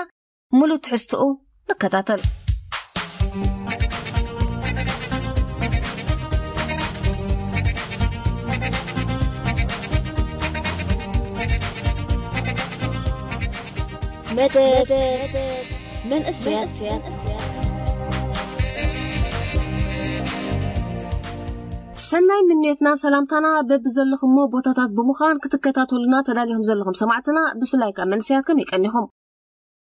ሙሉ ትሕዝትኡ ንከታተል። መደብ መንእሰያት። ሰናይ ምንዮትና ሰላምታና በብዘለኹሞ ቦታታት ብምዃን ክትከታተሉና ተዳሊኹም ዘለኹም ሰማዕትና፣ ብፍላይ ከኣ መንእሰያት ከመይ ቀኒኹም?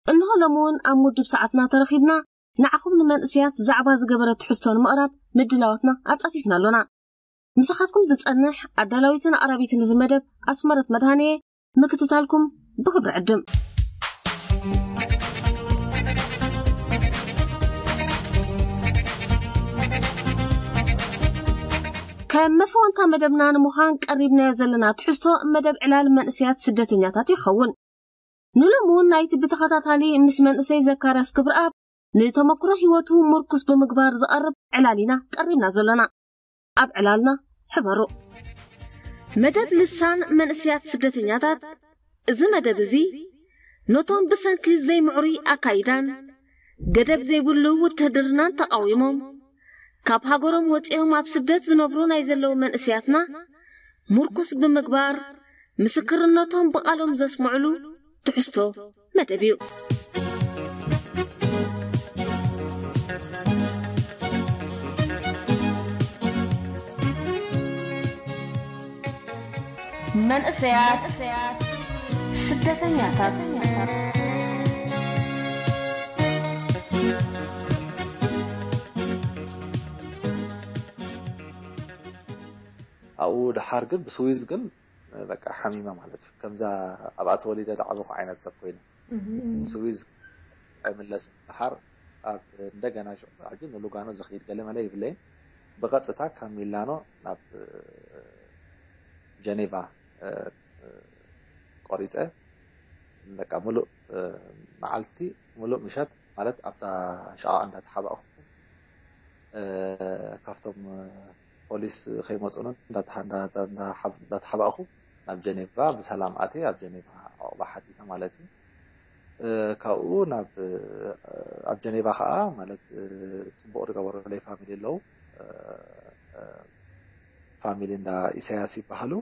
እንሆ ሎሚ እውን ኣብ ምዱብ ሰዓትና ተረኺብና፣ ንዓኹም ንመንእሰያት ዛዕባ ዝገበረ ትሕዝቶ ንምቕራብ ምድላዋትና ኣጻፊፍና ኣሎና። ምሳኻትኩም ዝጸንሕ ኣዳላዊትን ኣቕራቢትን እዚ መደብ ኣስመረት መድሃኔ፣ ምክትታልኩም ብኽብሪ ዕድም። ከም መፈወንታ መደብና ንምዃን ቀሪብናዮ ዘለና ትሕዝቶ መደብ ዕላል መንእሰያት ስደተኛታት ይኸውን። ንሎሚ እውን ናይቲ ብተኸታታሊ ምስ መንእሰይ ዘካርያስ ክብረኣብ ንተመክሮ ህይወቱ ምርኩስ ብምግባር ዝቐርብ ዕላል ኢና ቀሪብና ዘሎና። ኣብ ዕላልና ሕበሩ። መደብ ልሳን መንእሰያት ስደተኛታት። እዚ መደብ እዚ ነቶም ብሰንኪ ዘይምዕሩይ ኣካይዳን ገደብ ዘይብሉ ውትህድርናን ተቓዊሞም ካብ ሃገሮም ወጺኦም ኣብ ስደት ዝነብሩ ናይ ዘለዉ መንእሰያትና ምርኩስ ብምግባር ምስክርነቶም ብቓሎም ዘስምዕሉ ትሕዝቶ መደብ እዩ። መንእሰያት ስደተኛታት። ኣብኡ ደሓር ግን ብስዊዝ ግን በቃ ሓሚመ ማለት እዩ። ከምዛ ኣብኣ ተወሊደ ዝዓበኹ ዓይነት ሰብ ኮይነ። ስዊዝ ኣይምለስን። ደሓር ኣብ እንደገና ሽዑ ሕጂ ንሉጋኖ ዝኸይድ ገለ መለ ይብለይን። ብቐጥታ ካብ ሚላኖ ናብ ጀኔቫ ቆሪፀ በቃ ሙሉእ መዓልቲ ሙሉእ ምሸት ማለት ኣብታ ሸቓቕ እንዳተሓባእኹ ካብቶም ፖሊስ ከይመፁኑ እንዳተሓባእኹ ናብ ጀኔቫ ብሰላም ኣትየ ኣብ ጀኔቫ ዕቑባ ሓቲተ ማለት እዩ። ካብኡ ናብ ኣብ ጀኔቫ ከዓ ማለት ፅቡቕ ዝገበሩለይ ፋሚሊ ኣለዉ። ፋሚሊ እንዳ ኢሳያስ ይበሃሉ።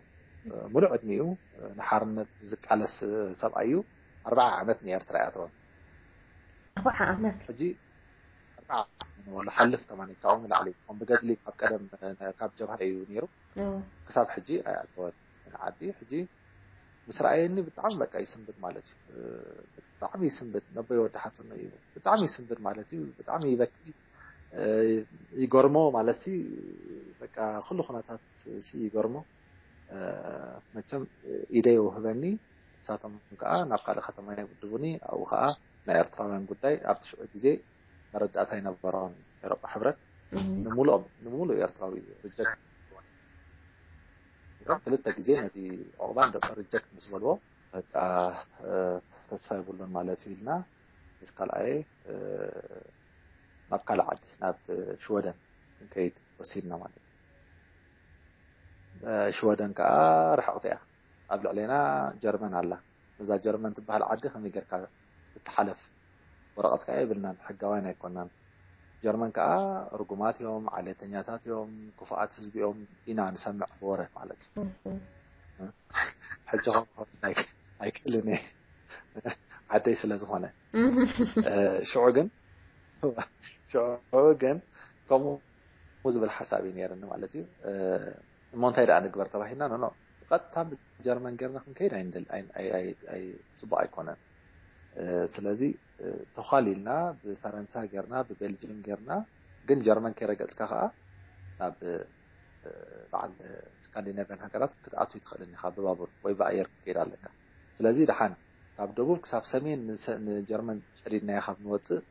ሙሉእ ዕድሚኡ ንሓርነት ዝቃለስ ሰብኣይ እዩ። ኣርባዓ ዓመት ንኤርትራ እያ ትኾን። ኣርባዓ ዓመት ሕጂ ኣርባዓ ወላ ሓልፍ ከማን ካብኡ ንላዕሊ ከም ብገድሊ ካብ ቀደም ካብ ጀብሃ እዩ ነይሩ። ክሳብ ሕጂ ኣይኣተወን ዓዲ። ሕጂ ምስ ረኣየኒ ብጣዕሚ በቃ ይስንብድ ማለት እዩ። ብጣዕሚ ይስንብድ ነበይ ወዲ ሓትኖ እዩ። ብጣዕሚ ይስንብድ ማለት እዩ። ብጣዕሚ ይበኪ ይገርሞ ማለት ሲ በቃ ኩሉ ኩነታት ሲ ይገርሞ። መቸም ኢደይ ውህበኒ። ንሳቶም ከዓ ናብ ካልእ ከተማ ይውድቡኒ። ኣብኡ ከዓ ናይ ኤርትራውያን ጉዳይ ኣብቲ ሽዑ ግዜ መረዳእታ ኣይነበሮም ኤሮጳ ሕብረት። ንምሉኦም ንምሉእ ኤርትራዊ ሪጀክት ክልተ ግዜ ነቲ ዕቑባ ሪጀክት ምስ በልዎ በቃ ተስፋ የብሉን ማለት እዩ ኢልና ምስ ካልኣየ ናብ ካልእ ዓዲ ናብ ሽወደን ክንከይድ ወሲድና ማለት እዩ። ሽወደን ከዓ ርሕቕቲ እያ። ኣብ ልዕሌና ጀርመን ኣላ። እዛ ጀርመን ትበሃል ዓዲ ከመይ ጌርካ ትተሓለፍ? ወረቐት ከዓ የብልናን፣ ሕጋውያን ኣይኮናን። ጀርመን ከዓ ርጉማት እዮም፣ ዓሌተኛታት እዮም፣ ክፉኣት ህዝቢ እዮም ኢና ንሰምዕ ብወረ ማለት እዩ። ሕጂ ከምኡ ክኸውን ኣይክእልን እየ ዓደይ ስለ ዝኾነ። ሽዑ ግን ሽዑ ግን ከምኡ ዝብል ሓሳብ እዩ ነይርኒ ማለት እዩ። እሞ እንታይ ደኣ ንግበር ተባሂልና ኖ ኖ ቀጥታ ብጀርመን ጌርና ክንከይድ ኣይንደል- ኣይ- ኣይ- ኣይ- ኣይ- ጽቡቕ ኣይኮነን። ስለዚ ተዃሊልና ብፈረንሳ ጌርና ብቤልጅየም ጌርና ግን ጀርመን ከይረገጽካ ከዓ ናብ በዓል ስካንዲናቪያን ሃገራት ክትኣቱ ይትኽእልን ኢኻ ብባቡር ወይ ብኣየር ክትከይድ ኣለካ። ስለዚ ደሓን ካብ ደቡብ ክሳብ ሰሜን ንጀርመን ጨዲድናዮ ካብ ንወፅእ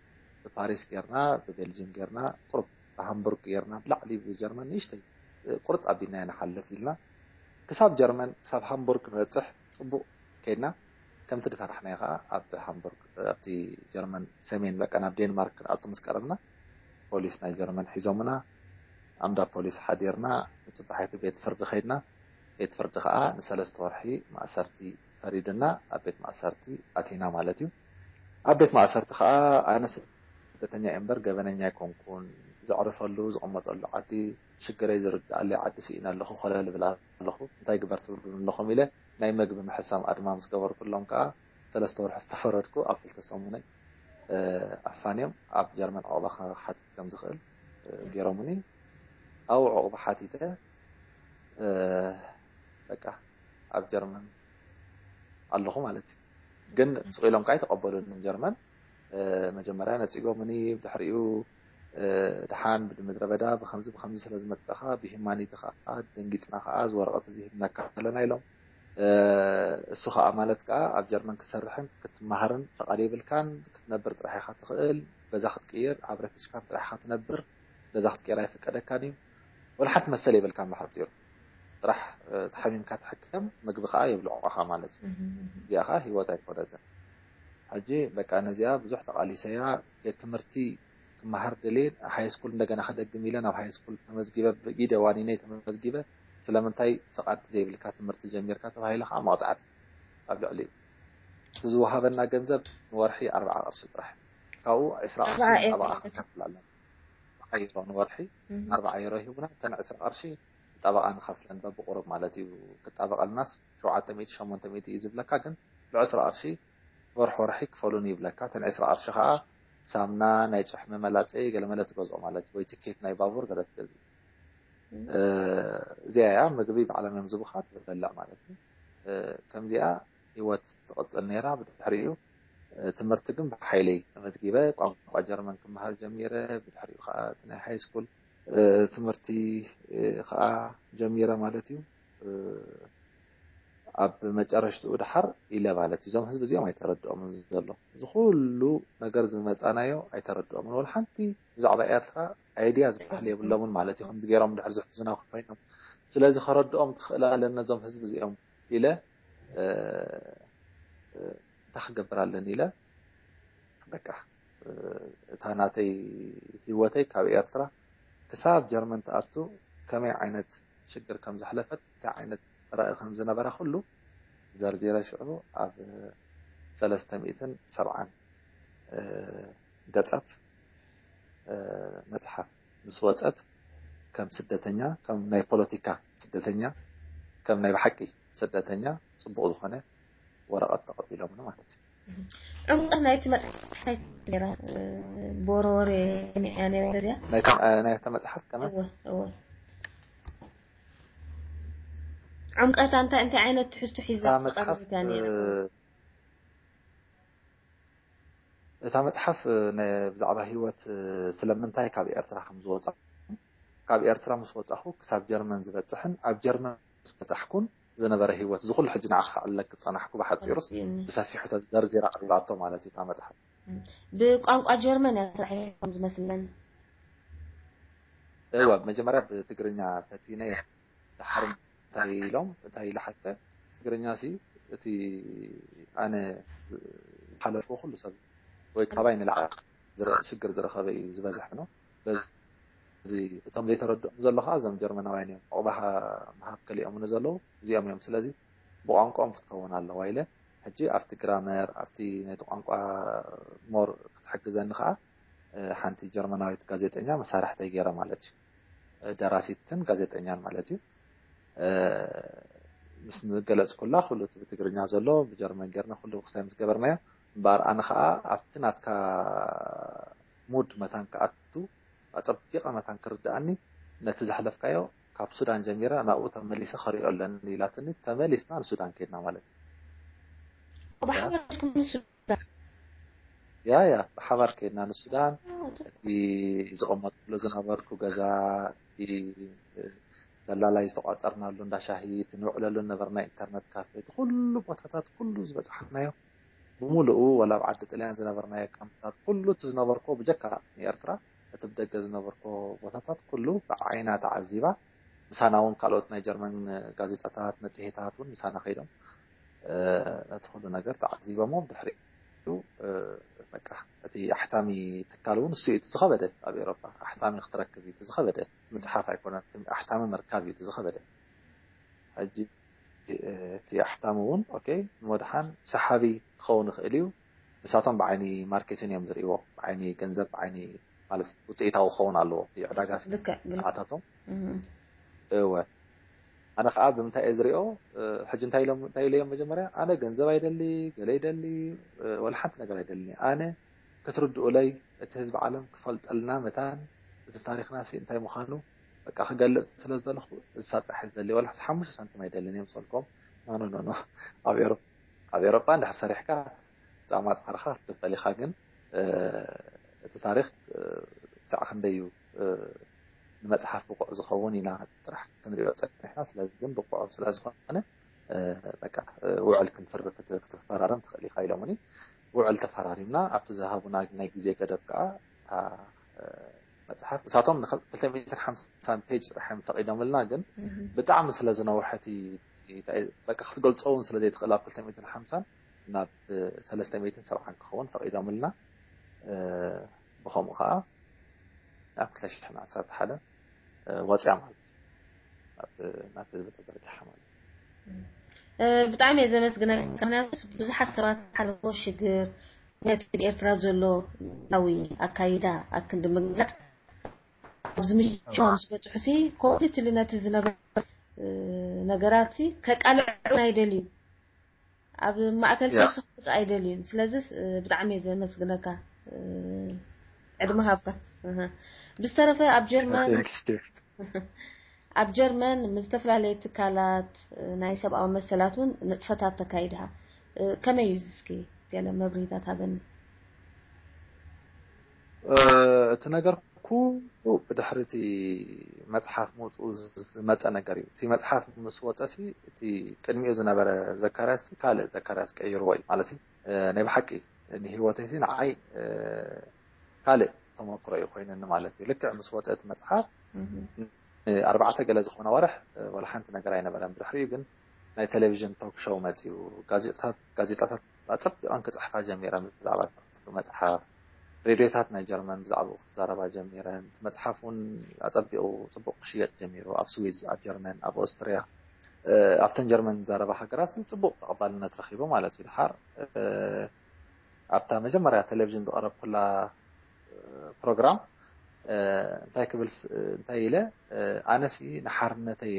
ብፓሪስ ጌርና ብቤልጅየም ጌርና ቁሩብ ብሃምቡርግ ጌርና ብላዕሊ ብጀርመን ንእሽተይ ቁርፅ ኣቢልናዮ ንሓልፍ ኢልና ክሳብ ጀርመን ክሳብ ሃምቡርግ ንበፅሕ ፅቡቕ ከይድና ከምቲ ድፈራሕናዮ ከዓ ኣብ ሃምቡርግ ኣብቲ ጀርመን ሰሜን በቃ ናብ ዴንማርክ ክንኣቱ ምስ ቀረብና ፖሊስ ናይ ጀርመን ሒዞምና ኣምዳ ፖሊስ ሓዲርና ንፅባሒቱ ቤት ፍርዲ ከይድና ቤት ፍርዲ ከዓ ንሰለስተ ወርሒ ማእሰርቲ ፈሪዱና ኣብ ቤት ማእሰርቲ ኣቲና ማለት እዩ። ኣብ ቤት ማእሰርቲ ከዓ ኣነ ስደተኛ እምበር ገበነኛ ኣይኮንኩን። ዘዕርፈሉ ዝቕመጠሉ ዓዲ ሽግረይ ዝርድኣለይ ዓዲ ስኢነ ኣለኹ ኮለል ብል ኣለኹ እንታይ ግበር ትብሉኒ ኣለኹም ኢለ ናይ መግቢ ምሕሳም ኣድማ ምስ ገበርኩሎም ከዓ ሰለስተ ወርሒ ዝተፈረድኩ ኣብ ክልተ ሰሙነይ ኣፋንዮም ኣብ ጀርመን ዕቑባ ክሓትት ከም ዝኽእል ገይሮምኒ። ኣብኡ ዕቑባ ሓቲተ በቃ ኣብ ጀርመን ኣለኹ ማለት እዩ። ግን ስቕ ኢሎም ከዓ ኣይተቐበሉንን ጀርመን። መጀመርያ ነፂጎምኒ፣ ብድሕሪኡ ደሓን ብምድረ በዳ ብከምዚ ብከምዚ ስለ ዝመፀኻ ብሂማኒቲ ከዓ ደንጊፅና ከዓ እዚ ወረቐት እዚ ሂብናካ ኣለና ኢሎም። እሱ ከዓ ማለት ከዓ ኣብ ጀርመን ክትሰርሕን ክትመሃርን ፈቓድ የብልካን፣ ክትነብር ጥራሕ ኢኻ ትኽእል፣ ገዛ ክትቅይር ኣብ ረፊጅካን ጥራሕ ኢኻ ትነብር፣ ገዛ ክትቅይር ኣይፍቀደካን እዩ። ወላ ሓንቲ መሰል የብልካን ብሓፂሩ ጥራሕ ተሓሚምካ ትሕከም፣ ምግቢ ከዓ የብልዑኻ ማለት እዩ። እዚኣ ከዓ ሂወት ኣይኮነትን። ሕጂ በቃ ነዚኣ ብዙሕ ተቓሊሰያ። ቤት ትምህርቲ ክመሃር ደልየ ሃይ ስኩል እንደገና ክደግም ኢለ ናብ ሃይ ስኩል ተመዝጊበ ብኢደ ዋኒነይ ተመዝጊበ ስለምንታይ ፍቓድ ዘይብልካ ትምህርቲ ጀሚርካ ተባሂለ ከዓ መቕፃዕቲ ኣብ ልዕሊ እቲ ዝወሃበና ገንዘብ ንወርሒ ኣርባዓ ቅርሺ ጥራሕ ካብኡ ዕስራ ቅርሺ ጠበቓ ክንከፍል ኣለና። ሓይሮ ንወርሒ ኣርባዓ ዩሮ ሂቡና እተን ዕስራ ቅርሺ ጠበቓ ንኸፍለን በብቁሩብ ማለት እዩ። ክጣበቐልናስ ሸውዓተ ሚእቲ ሸሞንተ ሚእቲ እዩ ዝብለካ ግን ብዕስራ ቅርሺ ወርሒ ወርሒ ክፈሉን ይብለካ። እተን ዕስራ ቅርሺ ከዓ ሳምና ናይ ጭሕሚ መላፀይ ገለመለ ትገዝኦ ማለት ወይ ትኬት ናይ ባቡር ገለ ትገዝእ። እዚኣ እያ ምግቢ ባዕሎም እዮም ዝቡኻ ትበልዕ ማለት እዩ። ከምዚኣ ህይወት ትቕፅል ነይራ። ብድሕሪኡ ትምህርቲ ግን ብሓይለይ ተመዝጊበ ቋንቋ ጀርመን ክመሃር ጀሚረ። ብድሕሪኡ ከዓ እቲ ናይ ሃይ ስኩል ትምህርቲ ከዓ ጀሚረ ማለት እዩ። ኣብ መጨረሽትኡ ድሓር ኢለ ማለት እዩ። እዞም ህዝቢ እዚኦም ኣይተረድኦም ዘሎ እዚ ኩሉ ነገር ዝመፃናዮ ኣይተረድኦም ወላ ሓንቲ ብዛዕባ ኤርትራ ኣይድያ ዝበሃል የብሎምን ማለት እዩ። ከምዚ ገይሮም ድሕር ዝሕዙና ኮይኖም ስለዚ ከረድኦም ክኽእል ኣለኒ ነዞም ህዝቢ እዚኦም ኢለ እንታይ ክገብር ኣለኒ ኢለ በቃ እታ ናተይ ህይወተይ ካብ ኤርትራ ክሳብ ጀርመን ትኣቱ ከመይ ዓይነት ሽግር ከም ዘሕለፈት እንታይ ዓይነት ራእይ ከም ዝነበራ ኩሉ ዘርዚረ ሽዑ ኣብ ሰለስተ ሚእትን ሰብዓን ገጻት መጽሓፍ ምስ ወጸት ከም ስደተኛ ከም ናይ ፖለቲካ ስደተኛ ከም ናይ ብሓቂ ስደተኛ ጽቡቕ ዝኾነ ወረቐት ተቐቢሎምኒ ማለት እዩ። ዕምቀት ናይቲ መጽሓፍ እንታይ ነራ ቦሮወሬ ሚያ ነራ እዚያ ናይታ መጽሓፍ ከመ ዕምቀታ እንታይ እንታይ ዓይነት ትሕዝቶ ሒዛ ቀርብታ ነራ እታ መጽሓፍ ብዛዕባ ህይወት ስለምንታይ ካብ ኤርትራ ከም ዝወጻ ካብ ኤርትራ ምስ ወጻኹ ክሳብ ጀርመን ዝበጽሕን ኣብ ጀርመን ምስ በጻሕኩን ዝነበረ ህይወት ዝኹሉ ሕጂ ንዓኻ ክዕለክ ዝጸናሕኩ ብሓጺሩስ ብሰፊሑ ዘርዚራ ቀሪባቶ ማለት እዩ እታ መጽሓፍ። ብቋንቋ ጀርመን እያ ተጻሒፋ ከም ዝመስለኒ። እወ መጀመርያ ብትግርኛ ፈቲነ እየ። ድሓር እንታይ ኢሎም እንታይ ኢለ ሓቲተ ትግርኛ ሲ እቲ ኣነ ዝሓለፍኩ ኩሉ ሰብ ወይ ካባይ ንላዕሊ ሽግር ዝረኸበ እዩ ዝበዝሕ ነው። በዚ እቶም ዘይተረድኦም ዘሎ ከዓ እዞም ጀርመናውያን እዮም። ዕቑባ ምሃብ ከሊኦም ዘለዉ እዚኦም እዮም። ስለዚ ብቋንቋኦም ክትከውን ኣለዋ ኢለ ሕጂ ኣብቲ ግራመር ኣብቲ ነቲ ቋንቋ ሞር ክትሕግዘኒ ከዓ ሓንቲ ጀርመናዊት ጋዜጠኛ መሳርሕተይ ገይረ ማለት እዩ። ደራሲትን ጋዜጠኛን ማለት እዩ። ምስ ንገለጽኩላ ኩሉ እቲ ብትግርኛ ዘሎ ብጀርመን ጌርና ኩሉ ክስታይ ምስ ገበርናዮ እምበኣር ኣነ ከዓ ኣብቲ ናትካ ሙድ መታን ክኣቱ ኣጸቢቐ መታን ክርድኣኒ ነቲ ዘሕለፍካዮ ካብ ሱዳን ጀሚረ ናብኡ ተመሊሰ ከሪኦ ኣለኒ ኢላትኒ ተመሊስና ንሱዳን ከድና ማለት እዩ። ብሓባር ኢልኩም ንሱዳን ያ ያ ብሓባር ከድና ንሱዳን እቲ ዝቐመጥሉ ዝነበርኩ ገዛ እቲ ደላላይ ዝተቋጠርናሉ እንዳ ሻሂ እቲ ንውዕለሉ ነበርና ኢንተርነት ካፌ እቲ ኩሉ ቦታታት ኩሉ ዝበፅሓናዮ ብምሉኡ ወላ ኣብ ዓዲ ጥልያን ዝነበርናዮ ካምፕታት ኩሉ እቲ ዝነበርኮ ብጀካ ንኤርትራ እቲ ብደገ ዝነበርኮ ቦታታት ኩሉ ብዓይና ተዓዚባ ምሳና እውን ካልኦት ናይ ጀርመን ጋዜጣታት መፅሄታት እውን ምሳና ከይዶም ነቲ ኩሉ ነገር ተዓዚቦሞ ብድሕሪኡ በቃ እቲ ኣሕታሚ ትካል እውን እሱ እዩ ዝኸበደ ኣብ ኤሮፓ ኣሕታሚ ክትረክብ እዩ ዝኸበደ መፅሓፍ ኣይኮነን ኣሕታሚ ምርካብ እዩ ዝኸበደ ሕጂ እቲ ኣሕታሚ እውን ኦኬ ንመድሓን ሰሓቢ ክኸውን ይኽእል እዩ ንሳቶም ብዓይኒ ማርኬቲን እዮም ዝርእዎ ብዓይኒ ገንዘብ ብዓይኒ ማለት ውፅኢታዊ ክኸውን ኣለዎ እቲ ዕዳጋ ኣታቶም እወ ኣነ ከዓ ብምንታይ እየ ዝሪኦ ሕጂ እንታይ ኢሎም እንታይ ኢለዮም መጀመርያ ኣነ ገንዘብ ኣይደሊ ገለ ይደሊ ወላ ሓንቲ ነገር ኣይደሊ ኣነ ክትርድኡለይ እቲ ህዝቢ ዓለም ክፈልጠልና መታን እቲ ታሪክና ሲ እንታይ ምዃኑ በቃ ክገልፅ ስለ ዝደለኹ እሳ ጥራሕ ዝደሊ ወላ ሓሙሽተ ሳንቲም ኣይደልን እዮም ሰልኮም ኖ ኖ ኖ ኣብ ኤሮፓ ኣብ ኤሮፓ እንድሕር ሰሪሕካ ፃማ ፃዕርኻ ክትክፈል ኢኻ ግን እቲ ታሪክ ክሳዕ ክንደይ እዩ ንመፅሓፍ ብቑዕ ዝኸውን ኢና ጥራሕ ክንሪኦ ፀኒሕና ስለዚ ግን ብቑዕ ስለ ዝኾነ በቃ ውዕል ክትፈራረም ትኽእል ኢኻ ኢሎምኒ ውዕል ተፈራሪምና ኣብቲ ዝሃቡና ናይ ግዜ ገደብ ከዓ እታ መፅሓፍ እሳቶም ን250 ፔጅ ጥራሕ እዮም ፈቒዶምልና ግን ብጣዕሚ ስለ ዝነውሐ እቲ በቃ ክትገልፆ እውን ስለ ዘይትኽእል ኣብ 250 ናብ 370 ክኸውን ፈቒዶምልና ብኸምኡ ከዓ ኣብ 2011 ወፅያ ማለት ናብ ህዝቢ ተዘርጊሓ ማለት ብጣዕሚ እየ ዘመስግነካ ምክንያቱ ብዙሓት ሰባት ሓለፎ ሽግር ነቲ ኣብ ኤርትራ ዘሎ ናዊ ኣካይዳ ኣክንዲ ምግላፅ ኣብ ዝምቸዎም ዝበፅሑ ሲ ኮምፕሊትሊ ነቲ ዝነበረ ነገራት ከቃልዑ ኣይደልዩ ኣብ ማእከል ሰብ ክወፅእ ኣይደልዩን ስለዚ ብጣዕሚ እየ ዘመስግነካ ዕድመ ሃብካ ብዝተረፈ ኣብ ጀርመን ኣብ ጀርመን ምስ ዝተፈላለዩ ትካላት ናይ ሰብኣዊ መሰላት እውን ንጥፈታት ተካይድካ ከመይ እዩ እስኪ ገለ መብርሂታት ሃበኒ እቲ ነገር ኩሉ ብድሕሪ እቲ መፅሓፍ ምውፅኡ ዝመፀ ነገር እዩ እቲ መፅሓፍ ምስ ወፀ ሲ እቲ ቅድሚኡ ዝነበረ ዘካርያስ ካልእ ዘካርያስ ቀይርዎ እዩ ማለት እዩ ናይ ብሓቂ ንሂወተይ ሲ ንዓይ ካልእ ተመክሮ እዩ ኮይነኒ ማለት እዩ ልክዕ ምስ ወፀ እቲ መፅሓፍ ኣርባዕተ ገለ ዝኾነ ወርሕ ዋላ ሓንቲ ነገር ኣይነበረን። ብድሕሪኡ ግን ናይ ቴሌቪዥን ቶክ ሾው መፅኡ። ጋዜጣታት ኣፀቢቐን ክፅሕፋ ጀሚረን፣ ብዛዕባ መፅሓፍ። ሬድዮታት ናይ ጀርመን ብዛዕባኡ ክዛረባ ጀሚረን። እቲ መፅሓፍ እውን ኣፀቢቑ ፅቡቕ ክሽየጥ ጀሚሩ፣ ኣብ ስዊዝ፣ ኣብ ጀርመን፣ ኣብ ኦስትሪያ፣ ኣብተን ጀርመን ዝዛረባ ሃገራት ፅቡቕ ተቐባልነት ረኺቡ ማለት እዩ። ድሓር ኣብታ መጀመርያ ቴሌቪዥን ዝቐረብኩላ ፕሮግራም እንታይ ክብል እንታይ ኢለ፣ ኣነሲ ንሓርነተይ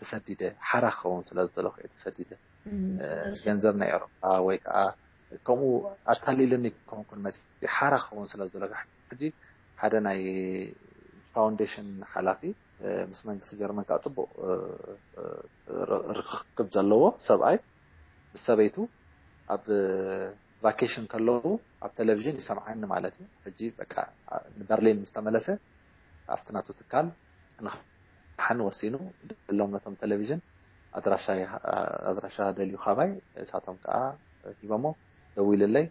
ተሰዲደ፣ ሓራ ክኸውን ስለ ዝደለኹ እየ ተሰዲደ። ገንዘብ ናይ ኤሮፓ ወይ ከዓ ከምኡ ኣታሊልኒ ክኾንኩን መፂ ሓራ ክኸውን ስለ ዝደለኩ፣ ሕጂ ሓደ ናይ ፋውንዴሽን ሓላፊ ምስ መንግስቲ ጀርመን ከዓ ፅቡቕ ርክክብ ዘለዎ ሰብኣይ ምስ ሰበይቱ ኣብ ቫኬሽን ከለዉ ኣብ ቴሌቪዥን ይሰምዓኒ ማለት እዩ። ሕጂ በቃ ንበርሊን ምስ ተመለሰ ኣብቲ ናቱ ትካል ንሓን ወሲኑ ደሎም ነቶም ቴሌቪዥን ኣድራሻ ደልዩ ካባይ፣ እሳቶም ከዓ ሂቦሞ ደዊልለይ።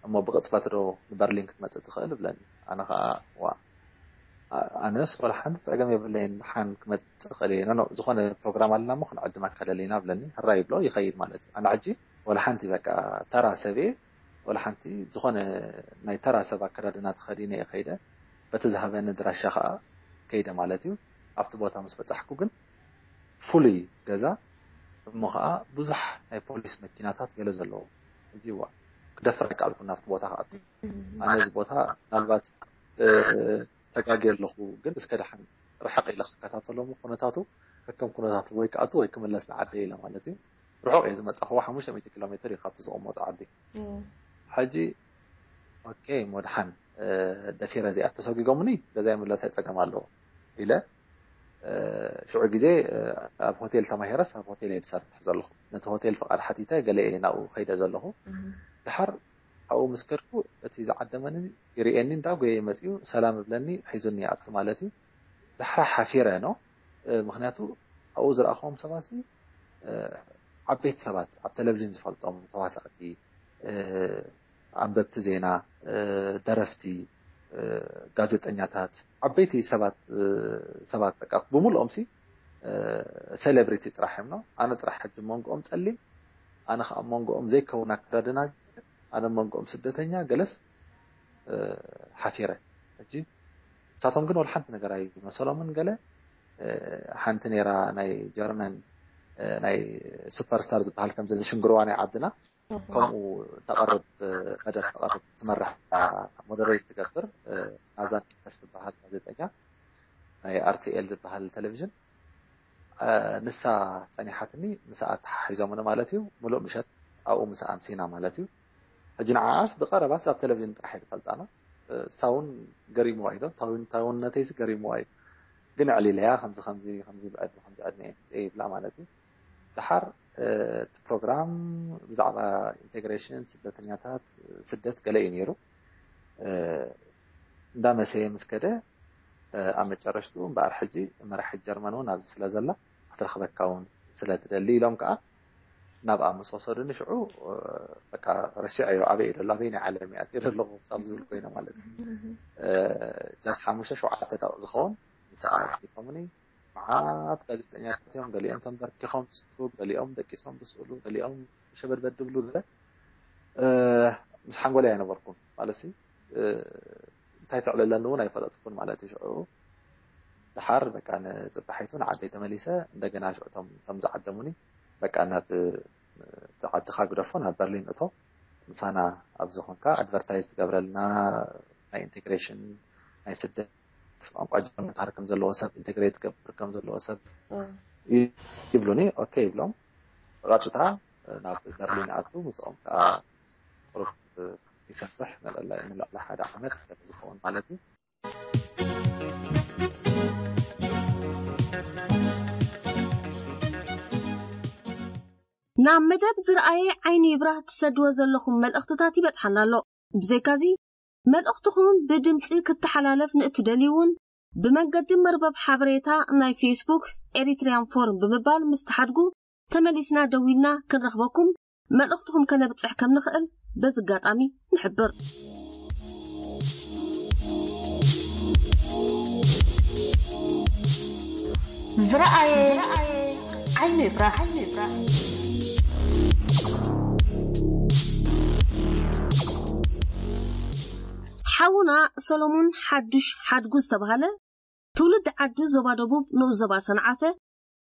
እሞ ብቕፅበት ዶ ንበርሊን ክትመፅእ ትኽእል ብለኒ። ኣነ ከዓ ዋ ኣነስ ወላ ሓንቲ ፀገም የብለይን፣ ሓን ክመፅእ እኽእል እየ። ኖ ዝኾነ ፕሮግራም ኣለና እሞ ክንዕድመካ ደሊና ብለኒ። ሕራይ ይብሎ ይኸይድ ማለት እዩ። ኣነ ሕጂ ወላ ሓንቲ በቃ ተራ ሰብ እየ። ወላ ሓንቲ ዝኾነ ናይ ተራ ሰብ ኣከዳድና ተኸዲነ እየ ከይደ። በቲ ዝሃበኒ ድራሻ ከዓ ከይደ ማለት እዩ። ኣብቲ ቦታ ምስ በፃሕኩ ግን ፍሉይ ገዛ እሞ ከዓ ብዙሕ ናይ ፖሊስ መኪናታት ገለ ዘለዎ። እዚ ዋ ክደፍር ኣይከኣልኩን ናብቲ ቦታ ክኣቱ። ኣነ እዚ ቦታ ምናልባት ተጋግየ ኣለኹ፣ ግን እስከ ደሓን ርሕቕ ኢለ ክከታተሎም ኩነታቱ ከከም ኩነታቱ ወይ ክኣቱ ወይ ክምለስ ንዓደ ኢለ ማለት እዩ። ርሑቕ እየ ዝመፃኹዎ፣ ሓሙሽተ ሚእቲ ኪሎ ሜትር እዩ ካብቲ ዝቕመጡ ዓዲ። ሕጂ ኦኬ እሞ ደሓን ደፊረ እዚኣ ተሰጒጎምኒ ገዛይ ምለስ ኣይፀገም ኣለዎ ኢለ። ሽዑ ግዜ ኣብ ሆቴል ተማሂረስ ኣብ ሆቴል እየ ዝሰርሕ ዘለኹ። ነቲ ሆቴል ፍቓድ ሓቲተ ገለ እየ ናብኡ ከይደ ዘለኹ። ድሓር ኣብኡ ምስ ከድኩ እቲ ዝዓደመኒ ይርእየኒ፣ እንዳ ጎየ መፅኡ ሰላም እብለኒ፣ ሒዙኒ ይኣቱ ማለት እዩ። ድሕራ ሓፊረ ነው። ምክንያቱ ኣብኡ ዝረኣኹዎም ሰባት ዓበይቲ ሰባት፣ ኣብ ቴሌቪዥን ዝፈልጦም ተዋሳእቲ፣ ኣንበብቲ ዜና፣ ደረፍቲ፣ ጋዜጠኛታት፣ ዓበይቲ ሰባት ሰባት በቃ ብምልኦም ሲ ሴሌብሪቲ ጥራሕ እዮም ነው። ኣነ ጥራሕ ሕጂ መንጎኦም ፀሊም፣ ኣነ ከዓ መንጎኦም ዘይከውን ኣከዳድና፣ ኣነ መንጎኦም ስደተኛ ገለስ ሓፊረ። ሕጂ ንሳቶም ግን ወላ ሓንቲ ነገር ኣይመሰሎምን። ገለ ሓንቲ ነይራ ናይ ጀርመን ናይ ሱፐርስታር ዝበሃል ከምዚ ንሽንግርዋ ናይ ዓድና ከምኡ ተቐርብ መደብ ተቐርብ ትመርሕ ሞደሬት ትገብር ናዛን ስ ትበሃል ጋዜጠኛ ናይ ኣርቲኤል ዝበሃል ቴሌቪዥን ንሳ ፀኒሓትኒ። ምስኣ ተሓሒዞምኒ ማለት እዩ። ሙሉእ ምሸት ኣብኡ ምስኣ ኣምሲና ማለት እዩ። ሕጂ ንዓኣስ ብቐረባስ ኣብ ቴሌቪዥን ጥራሕ እየ ዝፈልጣና። እሳ እውን ገሪምዋ እዩ፣ ታውነተይስ ገሪምዋ እዩ። ግን ዕሊለያ ከምዚ ከምዚ ከምዚ ብዕድመ ከምዚ ዕድመ እየ ይብላ ማለት እዩ። ድሓር እቲ ፕሮግራም ብዛዕባ ኢንቴግሬሽን ስደተኛታት ስደት ገለ እዩ ነይሩ። እንዳመሰየ ምስ ከደ ኣብ መጨረሽትኡ እምበኣር ሕጂ መራሒት ጀርመን እውን ኣብዚ ስለ ዘላ ክትረኽበካ እውን ስለ ትደሊ ኢሎም ከዓ ናብኣ ምስ ወሰዱኒ ሽዑ በቃ ረሲዐዮ። ኣበይ እዩ ዘሎ? ኣበይ ናይ ዓለም እያ ኣፅኢረ ኣለኹ ክሳብ ዝብል ኮይነ ማለት እዩ። ጃስ ሓሙሽተ ሸውዓተ ደቂቕ ዝኸውን ንስኣ ኣፅኢፎምኒ። መዓት ጋዜጠኛታት እዮም። ገሊኦም ተንበርኪኾም ዝስእሉ፣ ገሊኦም ደቂሶም ዝስእሉ፣ ገሊኦም ሸበድበድ ዝብሉ ገለ ምስ ሓንጎለይ ኣይነበርኩን ማለት ሲ እንታይ ተዕልለኒ እውን ኣይፈለጥኩን ማለት እዩ። ሽዑ ድሓር በቃ ንፅባሒቱ ንዓደይ ተመሊሰ። እንደገና ሽዑ ቶም ዝዓደሙኒ በቃ ናብ ዓድኻ ግደፎ ናብ በርሊን እቶ ምሳና ኣብዚ ኮንካ ኣድቨርታይዝ ትገብረልና ናይ ኢንቴግሬሽን ናይ ስደት ቋንቋ ጀርመን ክሃር ከም ዘለዎ ሰብ ኢንቴግሬት ትገብር ከም ዘለዎ ሰብ ይብሉኒ። ኦኬ ይብሎም ብቐጥታ ናብ በርሊን ኣቱ ምስኦም ከዓ ቁሩብ ይሰፍሕ ንልዕሊ ሓደ ዓመት ከም ዝኸውን ማለት እዩ። ናብ መደብ ዝረኣየ ዓይኒ ይብራህ ትሰድዎ ዘለኹም መልእኽትታት ይበጽሓና ኣሎ። ብዘይካዚ መልእኽትኹም ብድምፂ ክተሓላለፍ ንእትደልዩ እውን ብመንገዲ መርበብ ሓበሬታ ናይ ፌስቡክ ኤሪትሪያን ፎርም ብምባል ምስ ትሓድጉ ተመሊስና ደዊልና ክንረኽበኩም መልእኽትኹም ከነብፅሕ ከም ንኽእል በዚ ኣጋጣሚ ንሕብር። ዝረኣየ ዓይኑ ይፍራሕ። ሓውና ሰሎሙን ሓዱሽ ሓድጉ ዝተባህለ ትውልዲ ዓዲ ዞባ ደቡብ ንኡስ ዞባ ሰንዓፈ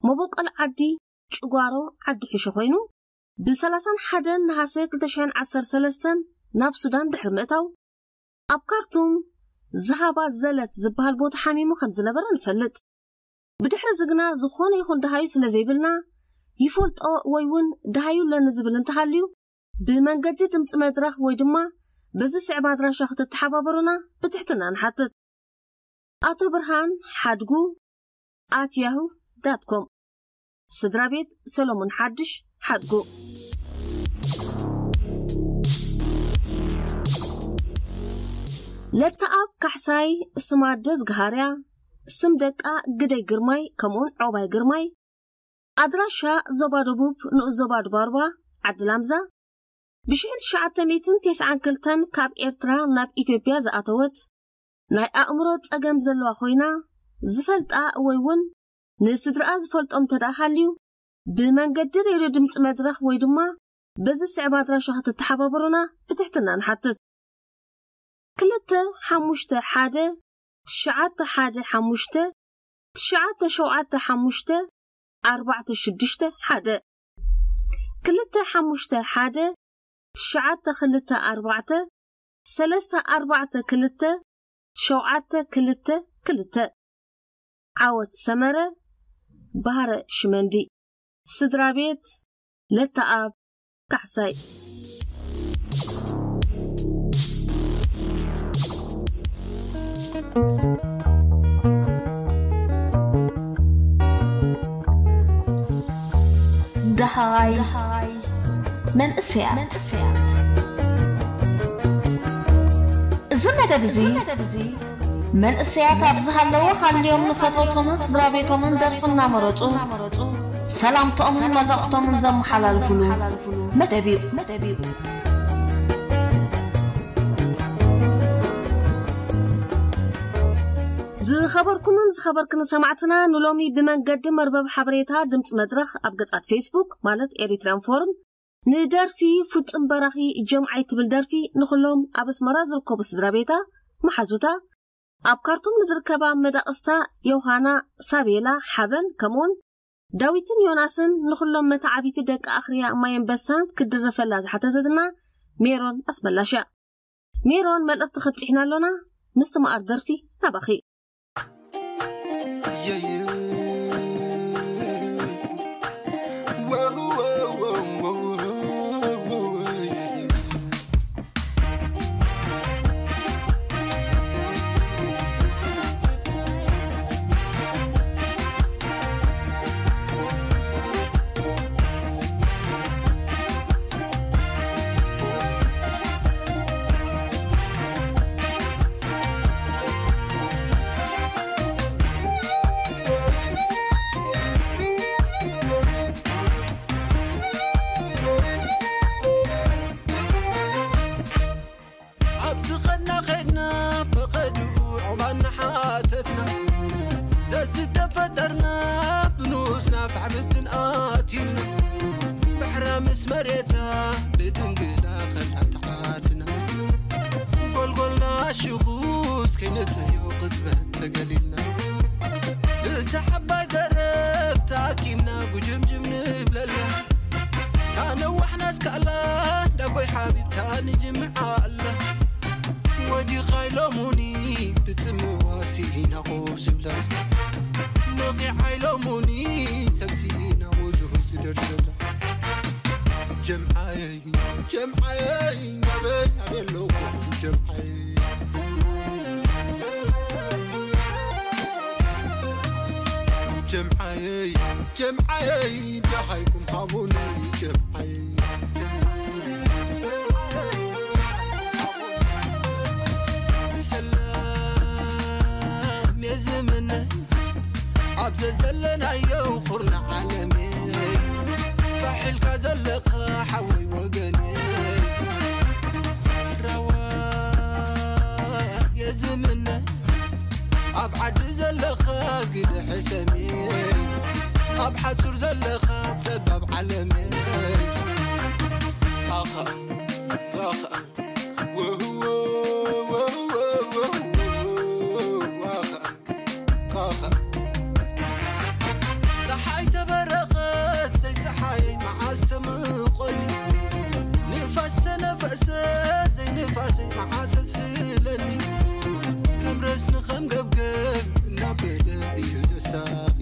መቦቆል ዓዲ ጭጓሮ ዓዲ ሕሾ ኮይኑ ብ31 ነሃሰ 2013 ናብ ሱዳን ድሕሪ ምእታው ኣብ ካርቱም ዝሃባ ዘለት ዝበሃል ቦታ ሓሚሙ ከም ዝነበረ ንፈልጥ። ብድሕሪ እዚ ግና ዝኾነ ይኹን ደሃዩ ስለ ዘይብልና ይፈልጦ ወይ እውን ደሃዩ ኣለኒ ዝብል እንተሃልዩ ብመንገዲ ድምፂ መድረኽ ወይ ድማ በዚ ስዕብ ኣድራሻ ክትተሓባበሩና ብትሕትና ንሓትት። ኣቶ ብርሃን ሓድጉ at yahoo dot com። ስድራ ቤት ሰሎሞን ሓድሽ ሓድጉ። ለተኣብ ካሕሳይ ስማ ደዝግሃርያ፣ ስም ደቃ ግደይ ግርማይ ከምኡውን ዖባይ ግርማይ፣ ኣድራሻ ዞባ ደቡብ ንኡስ ዞባ ድባርባ ዓዲ ላምዛ፣ ብ1992 ካብ ኤርትራ ናብ ኢትዮጵያ ዝኣተወት ናይ ኣእምሮ ጸገም ዘለዋ ኮይና ዝፈልጣ ወይ እውን ንስድራኣ ዝፈልጦም እንተ ደኣ ሃልዩ ብመንገዲ ሬድዮ ድምፂ መድረኽ ወይ ድማ በዚ ስዕብ ኣድራሻ ክትተሓባበሩና ብትሕትና ንሓትት። 251-915-461 251-915-462-722 ዓወት ሰመረ ባህረ ሽመንዲ። ስድራ ቤት ለተኣብ ካሕሳይ። ደሃይ መንእሰያት። እዚ መደብ እዚ መንእሰያት ኣብ ዝሃለዎ ሃልዮም ንፈተውቶምን ስድራ ቤቶምን ደርፊ እናመረጹ ሰላምታኦምን መልእኽቶምን ዘመሓላልፉሉ መደብ እዩ። ዝኸበርኩምን ዝኸበርክን ሰማዕትና፣ ንሎሚ ብመንገዲ መርበብ ሓበሬታ ድምፂ መድረኽ ኣብ ገጻት ፌስቡክ ማለት ኤሪትሪያን ፎርም ንደርፊ ፍጹም በራኺ ጀምዓይ ትብል ደርፊ ንኹሎም ኣብ ኣስመራ ዝርከቡ ስድራ ቤታ፣ መሓዙታ፣ ኣብ ካርቱም ንዝርከባ መዳቕስታ ዮሃና፣ ሳቤላ፣ ሓበን ከምኡውን ዳዊትን ዮናስን ንኹሎም መተዓቢቲ ደቂ ኣኽርያ ማየንበሳን ክትድረፈላ ዝሓተተትና ሜሮን ኣስመላሽ እያ። ሜሮን፣ መልእኽቲ ከብጺሕና ኣሎና፣ ምስቲ መኣር ደርፊ ናባኺ። ኣብ ዝኸድና ኸድና ፈቐድኡ ዑቕባ እናሓተትና ዘዝተፈጠርና ብንኡስና ፋሕብትን ኣቲና ባሕራ ምስ መሬታ ብድንግላ ኸላ ተዓድና ጎልጎልና ሽኹስ ከይነጽህዮ ቅጽበት ተገሊልና እታ ዓባይ ገረብ ተኣኪብና ጉጅምጅም ንብለላ ታነዋሕና እስካላ ዳጎይ ሓቢብታ ንጅምዓ ኣላ ወዲኻ ኢሎሙኒ ብጽምዋ ስኢና ኹብ ዝብላ ነቒዓ ኢሎሙኒ ሰብ ስኢና ወዝሁ ዝደርዘላ ጀምዓየይ ጀምዓየይ ናበይ ናበይ ኣለኹ ጀምዓየይ ጀምዓየይ ጀምዓየይ ደሃይኩም ሃቡኒ ጀምዓየይ ሰላም የዝምነ ኣብ ዘዘለናዮ ኹርና ዓለመይ ፋሕ ኢልካ ዘለኻ ሓወይ ወገነይ ራዋ የዝምነ ኣብ ዓዲ ዘለኻ ግደ ሕሰሚ ኣብ ሓጹር ዘለኻ ጸባብ ዓለመይ ኣኻ ኣኻ ወህዎ ወህዎ ወህዎ ኣኻ ኣኻ ጸሓይ ተበረቐት ዘይጸሓይ መዓስ ተምቆኒ ንፋስ ተነፈሰ ዘይንፋሰይ መዓስ ኣዝሕለኒ ከም ረስኒ ከም ገብገብ እናበለ እዩ ዘሳቒ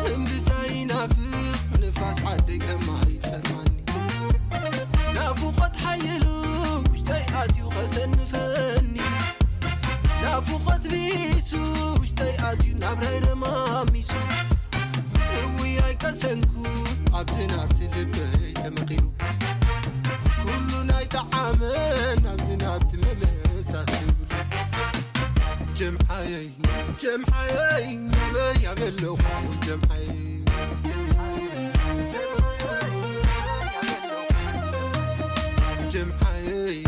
እምብዛ ይናፍቕ ንፋስ ዓደይ ከማይ ጸማኒ ናፍቖት ሓይሉ ውሽጠይ ኣትዩ ከሰንፈኒ ናፍቖት ቢሱ ውሽጠይ ኣትዩ ናብራይ ረማሚሱ እውይ ኣይቀሰንኩ ኣብዚ ናብቲ ልበይ ተመኺኑ ኩሉ ናይ ጠዓመ ናብዚ ናብቲ መለስ ኣስብሉ ጀምዓየይ ጀምዓየይ ናበይ ኣበለኹ ጀምዓየይ ጀምዓየይ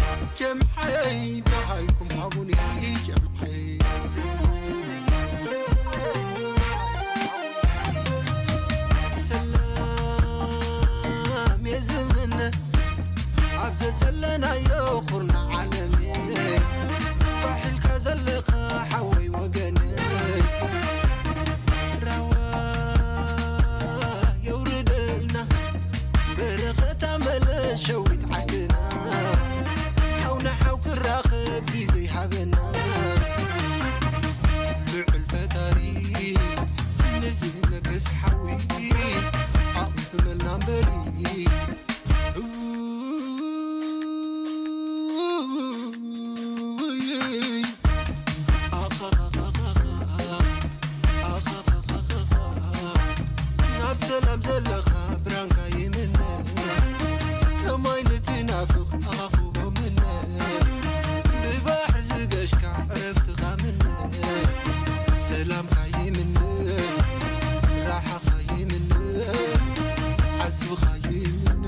ጀምዓየይ ደሃይኩም ሃቡኒ ጀምዓየይ ሰላም የዝምነ ኣብ ዘዘለናዮ ኩርና ዓለመይ ፋሕ ኢልካ ዘለኻ ሓወይ ወገነይ ራዋ የውርደልና በረኸታ መለሸዊት ዓድና ሓው ንሓው ክራኸብ ግዜ ይሃበና ልዑል ፈጣሪ ንዝነግስ ሓዊ ኣቕፍመና እምበሪ ናብ ሰላም ዘለኻ ብራንካ ይምነ ከማይ ንትናፍቕ ኣኻኽቦ ምነ ብባሕር ዝገሽካ ዕረፍትኻ ምነ ሰላምካ ይምነ ራሓኻ ይምነ ሓስብኻ ይምነ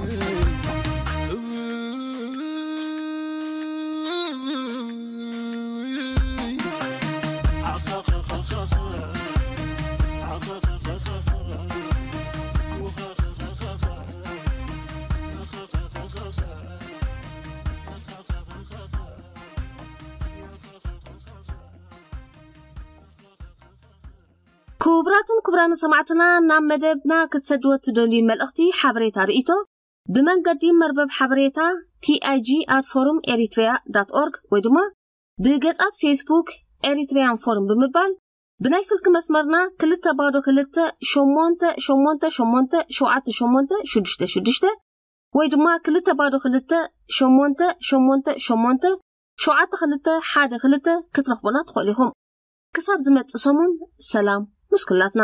ክቡራትን ክቡራን ሰማዕትና ናብ መደብና ክትሰድዎ ትደልዩ መልእኽቲ ሓበሬታ ርእይቶ ብመንገዲ መርበብ ሓበሬታ tig at forum eritrea dot org ወይ ድማ ብገጻት ፌስቡክ ኤሪትሪያን ፎርም ብምባል ብናይ ስልኪ መስመርና ክልተ ባዶ ክልተ ሸሞንተ ሸሞንተ ሸሞንተ ሸውዓተ ሸሞንተ ሽዱሽተ ሽዱሽተ ወይ ድማ ክልተ ባዶ ክልተ ሸሞንተ ሸሞንተ ሸሞንተ ሸውዓተ ክልተ ሓደ ክልተ ክትረኽቡና ትኽእሉ ኢኹም። ክሳብ ዝመጽእ ሰሙን ሰላም ምስ ኩላትና።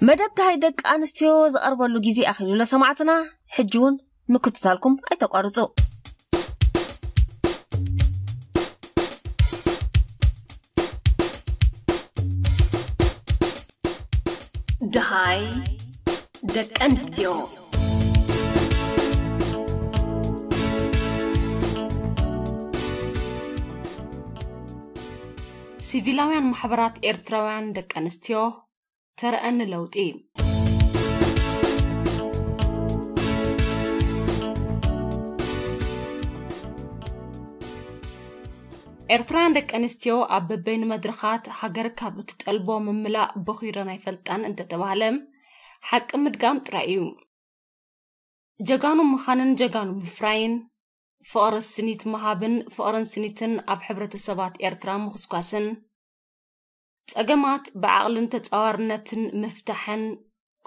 መደብ ደሃይ ደቂ ኣንስትዮ ዝቐርበሉ ግዜ ኣኺሉ ለሰማዕትና ሕጂ እውን ምክትታልኩም ኣይተቋርጹ። ደሃይ ደቂ ኣንስትዮ። ሲቪላውያን ማሕበራት ኤርትራውያን ደቂ ኣንስትዮ ተረኣኒ ለውጢ። ኤርትራውያን ደቂ ኣንስትዮ ኣብ በበይኑ መድረኻት ሃገር ካብ እትጠልቦ ምምላእ በኺረን ኣይፈልጣን እንተተባህለ ሓቂ ምድጋም ጥራይ እዩ። ጀጋኑ ምዃንን ጀጋኑ ምፍራይን፣ ፍቕሪ ስኒት ምሃብን ፍቕርን ስኒትን ኣብ ሕብረተሰባት ኤርትራ ምኹስኳስን፣ ጸገማት ብዓቕልን ተጻዋርነትን ምፍታሕን፣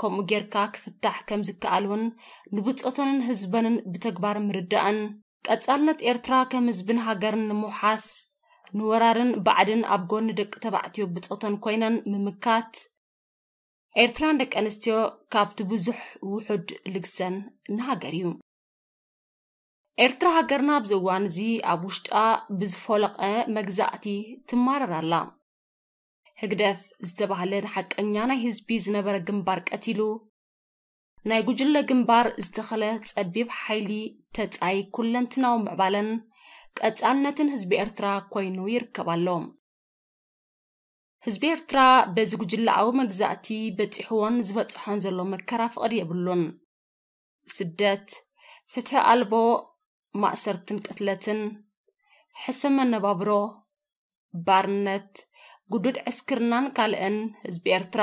ከምኡ ጌርካ ክፍታሕ ከም ዝከኣል እውን ንብጾተንን ህዝበንን ብተግባር ምርዳእን፣ ቀጻልነት ኤርትራ ከም ህዝብን ሃገርን ንምውሓስ፣ ንወራርን ባዕድን ኣብ ጎኒ ደቂ ተባዕትዮ ብጾተን ኮይነን ምምካት፣ ኤርትራን ደቂ ኣንስትዮ ካብቲ ብዙሕ ውሑድ ልግሰን ንሃገር እዩ። ኤርትራ ሃገርና ኣብዚ እዋን እዚ ኣብ ውሽጣ ብዝፎለቐ መግዛእቲ ትማረር ኣላ። ህግደፍ ዝተባህለ ንሓቀኛ ናይ ህዝቢ ዝነበረ ግንባር ቀቲሉ፣ ናይ ጉጅለ ግንባር ዝተኸለ ጸቢብ ሓይሊ ተጻይ ኩለንትናዊ ምዕባለን ቀጻልነትን ህዝቢ ኤርትራ ኮይኑ ይርከብ ኣሎ። ህዝቢ ኤርትራ በዚ ጉጅለኣዊ መግዛእቲ በጺሕዎን ዝበጽሖን ዘሎ መከራ ፍቕድ የብሉን። ስደት፣ ፍትሒ ኣልቦ ማእሰርትን ቅትለትን፣ ሕሰም መነባብሮ፣ ባርነት፣ ግዱድ ዕስክርናን ካልእን ህዝቢ ኤርትራ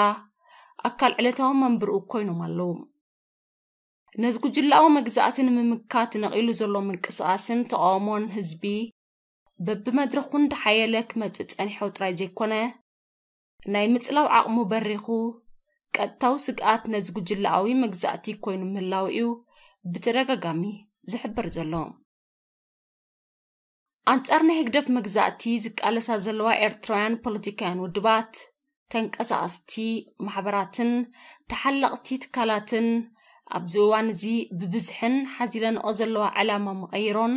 ኣካል ዕለታዊ መንብርኡ ኮይኖም ኣለዉ። ነዚ ጉጅለኣዊ መግዛእቲ ንምምካት ነቒሉ ዘሎ ምንቅስቓስን ተቓውሞን ህዝቢ በብመድረኹ እንዳሓየለ ክመጽእ ጸኒሖ ጥራይ ዘይኮነ፣ ናይ ምጽላው ዓቕሙ በሪኹ፣ ቀጥታዊ ስግኣት ነዚ ጉጅለኣዊ መግዛእቲ ኮይኑ ምህላው እዩ ብተደጋጋሚ ዝሕበር ዘሎ። ኣንጻር ናይ ህግደፍ መግዛእቲ ዝቃለሳ ዘለዋ ኤርትራውያን ፖለቲካውያን ውድባት፣ ተንቀሳቐስቲ ማሕበራትን ተሓለቕቲ ትካላትን ኣብዚ እዋን እዚ ብብዝሕን ሓዚለንኦ ዘለዋ ዕላማ መቐይሮን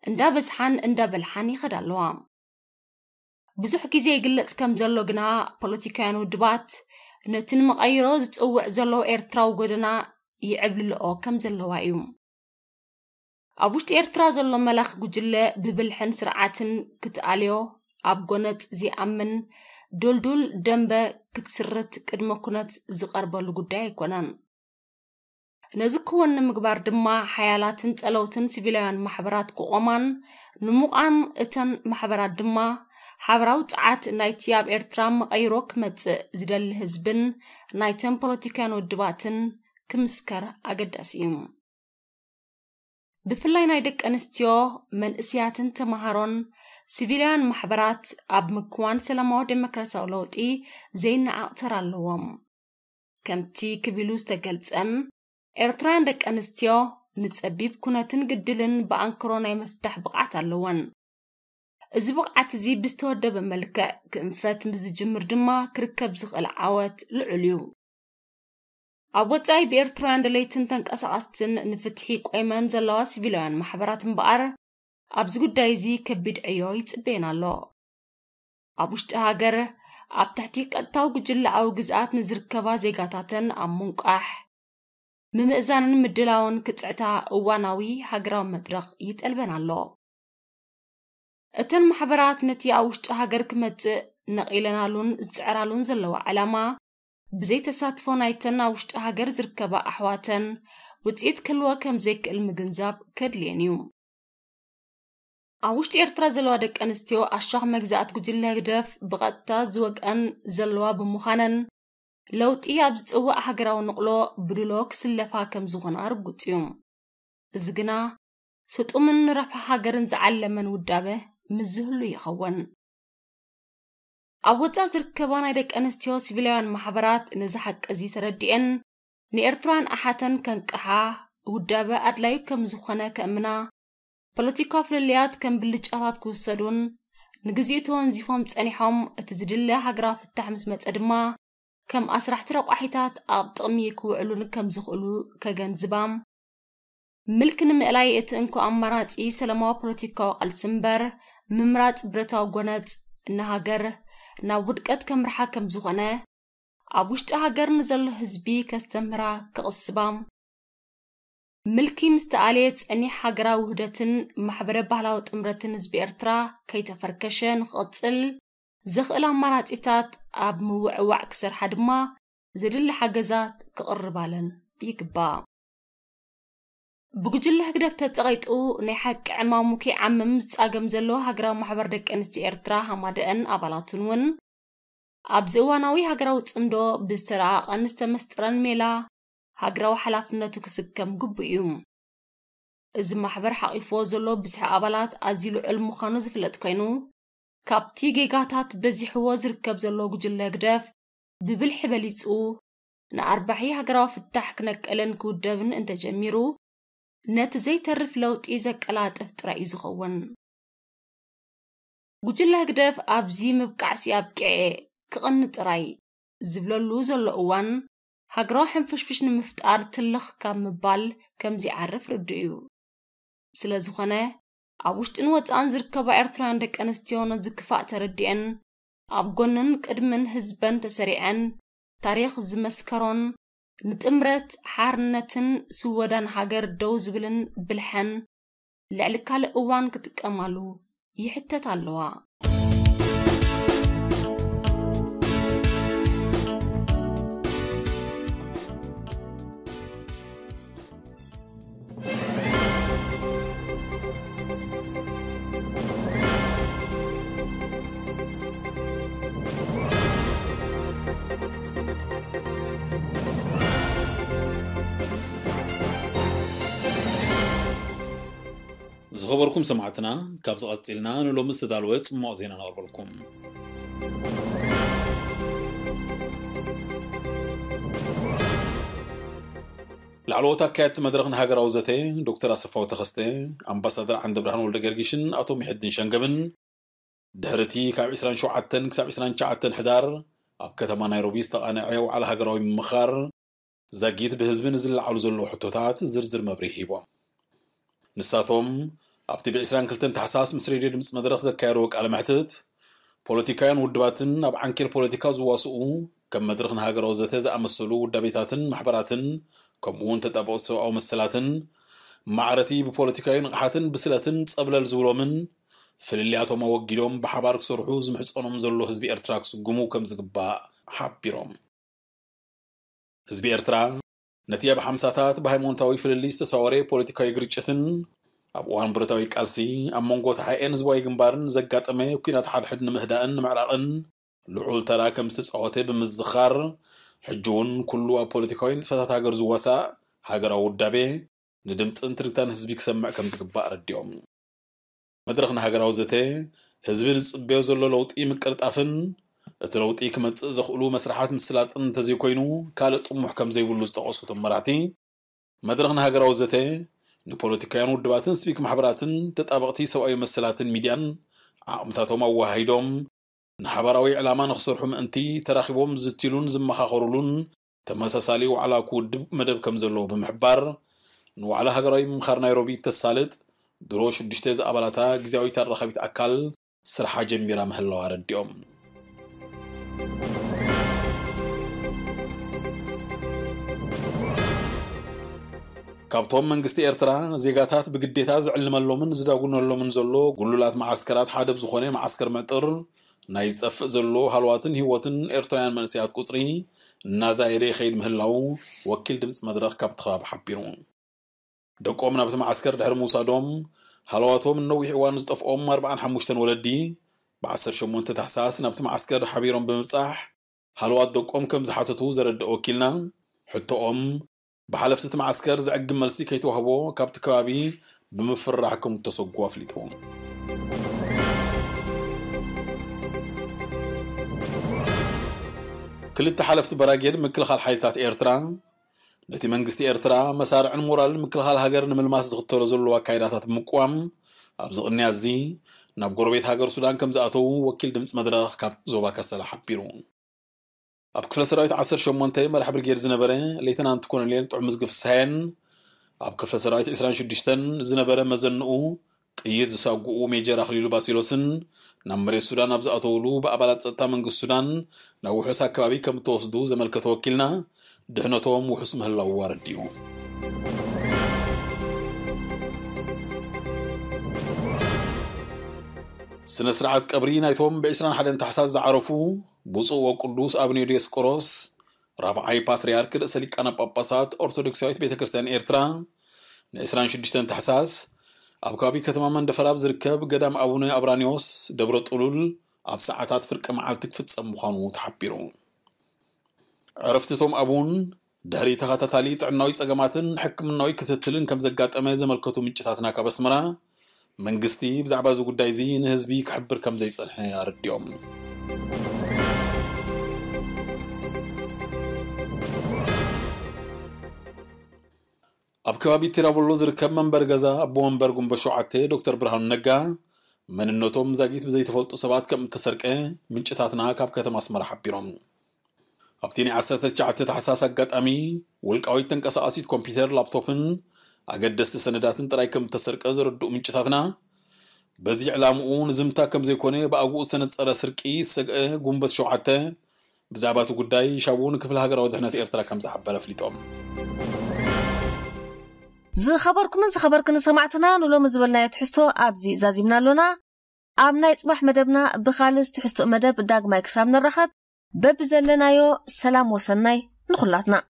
እንዳበዝሓን እንዳበልሓን ይኸዳ ኣለዋ። ብዙሕ ግዜ ይግለጽ ከም ዘሎ ግና፣ ፖለቲካውያን ውድባት ነቲ ንመቐይሮ ዝጽውዕ ዘሎ ኤርትራዊ ጎደና ይዕብልልኦ ከም ዘለዋ እዩ። ኣብ ውሽጢ ኤርትራ ዘሎ መላኺ ጉጅለ ብብልሕን ስርዓትን ክትኣልዮ ኣብ ጎነጽ ዘይኣምን ዱልዱል ደንበ ክትስርት ቅድመ ኩነት ዝቐርበሉ ጉዳይ ኣይኮነን። ነዚ ክወን ንምግባር ድማ ሓያላትን ጸለውትን ሲቪላውያን ማሕበራት ክቖማን ንሙቓም እተን ማሕበራት ድማ ሓበራዊ ጸዓት ናይቲ ኣብ ኤርትራ መቐይሮ ክመጽእ ዝደሊ ህዝብን ናይተን ፖለቲካውያን ውድባትን ክምስከር ኣገዳሲ እዩ። ብፍላይ ናይ ደቂ ኣንስትዮ፣ መንእስያትን ተመሃሮን ሲቪላውያን ማሕበራት ኣብ ምክዋን ሰላማዊ ዴሞክራሲያዊ ለውጢ ዘይነዓቕ ተራ ኣለዎም። ከምቲ ክብ ኢሉ ዝተገልጸም፣ ኤርትራውያን ደቂ ኣንስትዮ ንጸቢብ ኩነትን ግድልን ብኣንክሮ ናይ ምፍታሕ ብቕዓት ኣለወን። እዚ ብቕዓት እዚ ብዝተወደበ መልክዕ ክእንፈት ምስ ዝጅምር ድማ ክርከብ ዝኽእል ዓወት ልዑል እዩ። ኣብ ወጻኢ ብኤርትራውያን ደለይትን ተንቀሳቐስትን ንፍትሒ ቆይመን ዘለዋ ሲቪላውያን ማሕበራት እምበኣር፣ ኣብዚ ጉዳይ እዚ ከቢድ ዕዮ ይጽበየን ኣሎ። ኣብ ውሽጢ ሃገር፣ ኣብ ትሕቲ ቀጥታዊ ጉጅለኣዊ ግዝኣት ንዝርከባ ዜጋታተን ኣብ ምንቋሕ፣ ምምእዛንን ምድላውን ክጽዕታ እዋናዊ ሃገራዊ መድረኽ ይጠልበን ኣሎ። እተን ማሕበራት ነቲ ኣብ ውሽጢ ሃገር ክመጽእ ነቒለናሉን ዝጽዕራሉን ዘለዋ ዕላማ፣ ብዘይ ተሳትፎ ናይተን ኣብ ውሽጢ ሃገር ዝርከባ ኣሕዋተን ውጽኢት ክህልዎ ከም ዘይክእል ምግንዛብ ከድልየን እዩ። ኣብ ውሽጢ ኤርትራ ዘለዋ ደቂ ኣንስትዮ ኣሻኽ መግዛእቲ ጉጅለ ህግደፍ ብቐጥታ ዝወግአን ዘለዋ ብምዃነን፣ ለውጢ ኣብ ዝጽዋዕ ሃገራዊ ንቕሎ ብድሎ ክስለፋ ከም ዝኾና ርጉጽ እዩ። እዚ ግና ስጡምን ንረብሓ ሃገርን ዝዓለመን ውዳበ ምስ ዝህሉ ይኸውን። ኣብ ወጻኢ ዝርከባ ናይ ደቂ ኣንስትዮ ሲቪላውያን ማሕበራት ነዚ ሓቂ እዚ ተረዲኤን ንኤርትራውያን ኣሓተን ከንቅሓ ውዳበ ኣድላዩ ከም ዝኾነ ከእምና፣ ፖለቲካዊ ፍልልያት ከም ብልጫታት ክውሰዱን ንግዚኡ ተወንዚፎም ጸኒሖም እቲ ዝድለ ሃገራዊ ፍታሕ ምስ መጸ ድማ ከም ኣስራሕቲ ረቋሒታት ኣብ ጥቕሚ ክውዕሉን ከም ዝኽእሉ ከገንዝባም፣ ምልኪ ንምእላይ እቲ እንኮ ኣማራጺ ሰላማዊ ፖለቲካዊ ቃልሲ እምበር፣ ምምራጽ ብረታዊ ጎነጽ ንሃገር ናብ ውድቀት ከምርሓ ከም ዝኾነ፣ ኣብ ውሽጢ ሃገር ንዘሎ ህዝቢ ከስተምህራ ክቕስባም፣ ምልኪ ምስ ተኣልየ ጸኒሕ ሃገራዊ ውህደትን ማሕበረ ባህላዊ ጥምረትን ህዝቢ ኤርትራ ከይተፈርከሸ ንኽቕጽል ዘኽእል ኣማራጺታት ኣብ ምውዕዋዕ ክሰርሓ ድማ ዘድሊ ሓገዛት ክቕርባለን ይግባእ። ብጉጅለ ህግደፍ ተጸቒጡ ናይ ሓቂ ዕማሙ ከይዓምም ዝጻገም ዘሎ ሃገራዊ ማሕበር ደቂ ኣንስትዮ ኤርትራ ሃማደአን ኣባላቱን እውን ኣብዚ እዋናዊ ሃገራዊ ጽምዶ ብዝተረኣቐን ዝተመስጠረን ሜላ ሃገራዊ ሓላፍነቱ ክስከም ግቡእ እዩ። እዚ ማሕበር ሓቒፍዎ ዘሎ ብዝሒ ኣባላት ኣዝዩ ልዑል ምዃኑ ዝፍለጥ ኮይኑ፣ ካብቲ ጌጋታት በዚሕዎ ዝርከብ ዘሎ ጉጅለ ህግደፍ ብብልሒ በሊጹ ንኣርባሒ ሃገራዊ ፍታሕ ክነቅልን ክውደብን እንተጀሚሩ፣ ነቲ ዘይተርፍ ለውጢ ዘቀላጥፍ ጥራይ እዩ ዝኸውን። ጉጅለ ህግደፍ ኣብዚ ምብቃዕሲ ኣብቂዐ ክቕኒ ጥራይ ዝብለሉ ዘሎ እዋን፣ ሃገራዊ ሕንፍሽፍሽ ንምፍጣር ትልኽ ካብ ምባል ከም ዘይዓርፍ ርዱእ እዩ። ስለ ዝኾነ፣ ኣብ ውሽጥን ወጻእን ዝርከባ ኤርትራውያን ደቂ ኣንስትዮ ነዚ ክፋእ ተረዲኤን፣ ኣብ ጎንን ቅድምን ህዝበን ተሰሪዐን፣ ታሪኽ ዝመስከሮን ንጥምረት፣ ሓርነትን ስወዳን ሃገር ደው ዝብልን ብልሐን ልዕሊ ካልእ እዋን ክጥቀማሉ ይሕተታ ኣለዋ። ዝኸበርኩም ሰማዕትና፣ ካብዚ ቀጺልና ንሎሚ ዝተዳለወ ጽማቕ ዜና ነቕርበልኩም። ላዕለዎት ኣካየድቲ መድረኽ ንሃገራዊ ዘተ ዶክተር ኣሰፋው ተኸስተ፣ ኣምባሳደር ዓንደብርሃን ወልደ ገርጊሽን ኣቶ ሚሕድን ሸንገብን፣ ድሕሪ እቲ ካብ ዕስራን ሸውዓተን ክሳብ ዕስራን ትሽዓተን ሕዳር ኣብ ከተማ ናይሮቢ ዝተቓነዐ ዋዕላ ሃገራዊ ምምኻር፣ ዛጊት ብህዝቢ ንዝለዓሉ ዘለዉ ሕቶታት ዝርዝር መብርሂ ሂቦም። ንሳቶም፣ ኣብቲ ብ ዕስራን ክልተን ታሕሳስ ምስ ሬድዮ ድምፂ መድረኽ ዘካየድዎ ቃለ መሕትት፣ ፖለቲካውያን ውድባትን ኣብ ዓንኬል ፖለቲካ ዝዋስኡ፣ ከም መድረኽ ንሃገራዊ ዘተ ዝኣመሰሉ ውዳቤታትን ማሕበራትን፣ ከምኡ እውን ተጣበቕቲ ሰብኣዊ መሰላትን፣ ማዕረቲ ብፖለቲካዊ ንቕሓትን ብስለትን ጸብለል ዝብሎምን፣ ፍልልያቶም ኣወጊዶም ብሓባር ክሰርሑ ዝምሕጸኖም ዘሎ ህዝቢ ኤርትራ ክስጉሙ ከም ዝግባእ ሓቢሮም። ህዝቢ ኤርትራ፣ ነቲ ኣብ ሓምሳታት ብሃይማኖታዊ ፍልልይ ዝተሳወረ ፖለቲካዊ ግርጭትን፣ ኣብ እዋን ብረታዊ ቃልሲ፣ ኣብ መንጎ ተሓኤን ህዝባዊ ግንባርን ዘጋጠመ ኲናት ሓድሕድ ንምህዳእን ንምዕራቕን ልዑል ተራ ከም ዝተጻወተ ብምዝኻር፣ ሕጂ እውን ኩሉ ኣብ ፖለቲካዊ ንጥፈታት ሃገር ዝዋሳእ ሃገራዊ ውዳቤ፣ ንድምጽን ትርግታን ህዝቢ ክሰምዕ ከም ዝግባእ ኣረዲኦም። መድረኽ ንሃገራዊ ዘተ፣ ህዝቢ ዝጽበዮ ዘሎ ለውጢ ምቅልጣፍን፣ እቲ ለውጢ ክመጽእ ዘኽእሉ መስርሓት ምስላጥን እንተዘይኮይኑ፣ ካልእ ጥሙሕ ከም ዘይብሉ ዝጠቐሱ እቶም መራሕቲ፣ መድረኽ ንሃገራዊ ዘተ፣ ንፖለቲካውያን ውድባትን ሲቪክ ማሕበራትን፣ ተጣበቕቲ ሰብኣዊ መሰላትን ሚድያን ዓቕምታቶም ኣወሃሂዶም፣ ንሓባራዊ ዕላማ ንኽሰርሑ ምእንቲ ተራኺቦም ዝዝትይሉን ዝመኻኸሩሉን ተመሳሳሊ ዋዕላ ክውድብ መደብ ከም ዘለዎ ብምሕባር፣ ንዋዕላ ሃገራዊ ምምኻር ናይሮቢ እተሳልጥ ድሮ ሽዱሽተ ዝኣባላታ ግዝያዊት ኣራኻቢት ኣካል ስርሓ ጀሚራ ምህላዋ ኣረዲኦም። ካብቶም መንግስቲ ኤርትራ ዜጋታት ብግዴታ ዝዕልመሎምን ዝዳጉነሎምን ዘሎ ጉሉላት መዓስከራት ሓደ ብዝኾነ መዓስከር ምዕጥር፣ ናይ ዝጠፍእ ዘሎ ሃለዋትን ህይወትን ኤርትራውያን መንእሰያት ቁጽሪ እናዛየደ ይኸይድ ምህላው ወኪል ድምጺ መድረኽ ካብቲ ከባቢ ሓቢሩ። ደቆም ናብቲ መዓስከር ድሕሪ ምውሳዶም፣ ሃለዋቶም ንነዊሕ እዋን ዝጠፍኦም ኣርባዓን ሓሙሽተን ወለዲ፣ ብ ዓሰርተ ሸሞንተ ታሕሳስ ናብቲ መዓስከር ሓቢሮም ብምብጻሕ፣ ሃለዋት ደቆም ከም ዝሓተቱ ዘረድእ ወኪልና፣ ሕቶኦም ብሓለፍቲ እቲ መዓስከር ዘዕግብ መልሲ ከይተዋህቦ ካብቲ ከባቢ ብምፍርራሕ ከም እተሰጉ ኣፍሊጡ። ክልተ ሓለፍቲ በራጌድ ምክልኻል ሓይልታት ኤርትራ፣ ነቲ መንግስቲ ኤርትራ መሳርዕን ሞራልን ምክልኻል ሃገር ንምልማስ ዝኽተሎ ዘሎ ኣካይዳታት ብምቅዋም፣ ኣብዚ ቅንያት እዚ ናብ ጎረቤት ሃገር ሱዳን ከም ዝኣተዉ ወኪል ድምጺ መድረኽ ካብ ዞባ ከሰላ ሓቢሩ። ኣብ ክፍለ ሰራዊት ዓሰርተ ሸሞንተ መራሕ ብርጌድ ዝነበረ ሌተናንት ኮሎኔል ጥዑምዝጊ ፍስሃየን፣ ኣብ ክፍለ ሰራዊት ዕስራን ሽዱሽተን ዝነበረ መዘንኡ ጥይት ዝሳጉኡ ሜጀር ኣኽሊሉ ባሲሎስን ናብ መሬት ሱዳን ኣብ ዝኣተውሉ ብኣባላት ጸጥታ መንግስቲ ሱዳን ናብ ውሑስ ኣከባቢ ከም እተወስዱ ዘመልከተ ወኪልና፣ ድሕነቶም ውሑስ ምህላዉ ኣረዲኡ። ስነ ስርዓት ቀብሪ ናይቶም ብ ዕስራን ሓደን ታሕሳስ ዝዓረፉ ብፁዕ ወቅዱስ ኣቡነ ዲዮስቆሮስ ራብዓይ ፓትርያርክ ርእሰ ሊቃነ ጳጳሳት ኦርቶዶክሳዊት ቤተ ክርስቲያን ኤርትራ፣ ን ዕስራን ሽዱሽተን ታሕሳስ ኣብ ከባቢ ከተማ መንደፈራ ኣብ ዝርከብ ገዳም ኣቡነ ኣብራኒዎስ ደብረ ጥሉል ኣብ ሰዓታት ፍርቂ መዓልቲ ክፍጸም ምዃኑ ተሓቢሩ። ዕረፍቲ እቶም ኣቡን ድሕሪ ተኸታታሊ ጥዕናዊ ጸገማትን ሕክምናዊ ክትትልን ከም ዘጋጠመ ዘመልከቱ ምንጭታትና ካብ ኣስመራ፣ መንግስቲ ብዛዕባ እዚ ጉዳይ እዚ ንህዝቢ ክሕብር ከም ዘይጸንሐ ኣረዲኦም። ኣብ ከባቢ ቲራቮሎ ዝርከብ መንበሪ ገዛ ኣቦ መንበር ጉንበት ሸውዓተ ዶክተር ብርሃኑ ነጋ፣ መንነቶም ዛጊት ብዘይተፈልጡ ሰባት ከም እተሰርቀ ምንጭታትና ካብ ከተማ ኣስመራ ሓቢሮም። ኣብቲ ናይ ዓሰርተ ትሽዓተ ታሕሳስ ኣጋጣሚ፣ ውልቃዊት ተንቀሳቓሲት ኮምፒውተር፣ ላፕቶፕን ኣገደስቲ ሰነዳትን ጥራይ ከም እተሰርቀ ዘረድኡ ምንጭታትና፣ በዚ ዕላምኡ ንዝምታ ከም ዘይኮነ ብኣግኡ ዝተነጸረ ስርቂ ዝሰግአ ጉንበት ሸውዓተ፣ ብዛዕባ እቲ ጉዳይ ሻቡ ንክፍሊ ሃገራዊ ድሕነት ኤርትራ ከም ዝሓበረ ኣፍሊጦም። ዝኸበርኩምን ዝኸበርክን ሰማዕትና፣ ንሎሚ ዝበልናዮ ትሕዝቶ ኣብዚ ዛዚምና ኣሎና። ኣብ ናይ ጽባሕ መደብና ብኻልእ ትሕዝቶ መደብ ዳግማይ ክሳብ ንራኸብ፣ በብዘለናዮ ሰላም ወሰናይ ንኹላትና።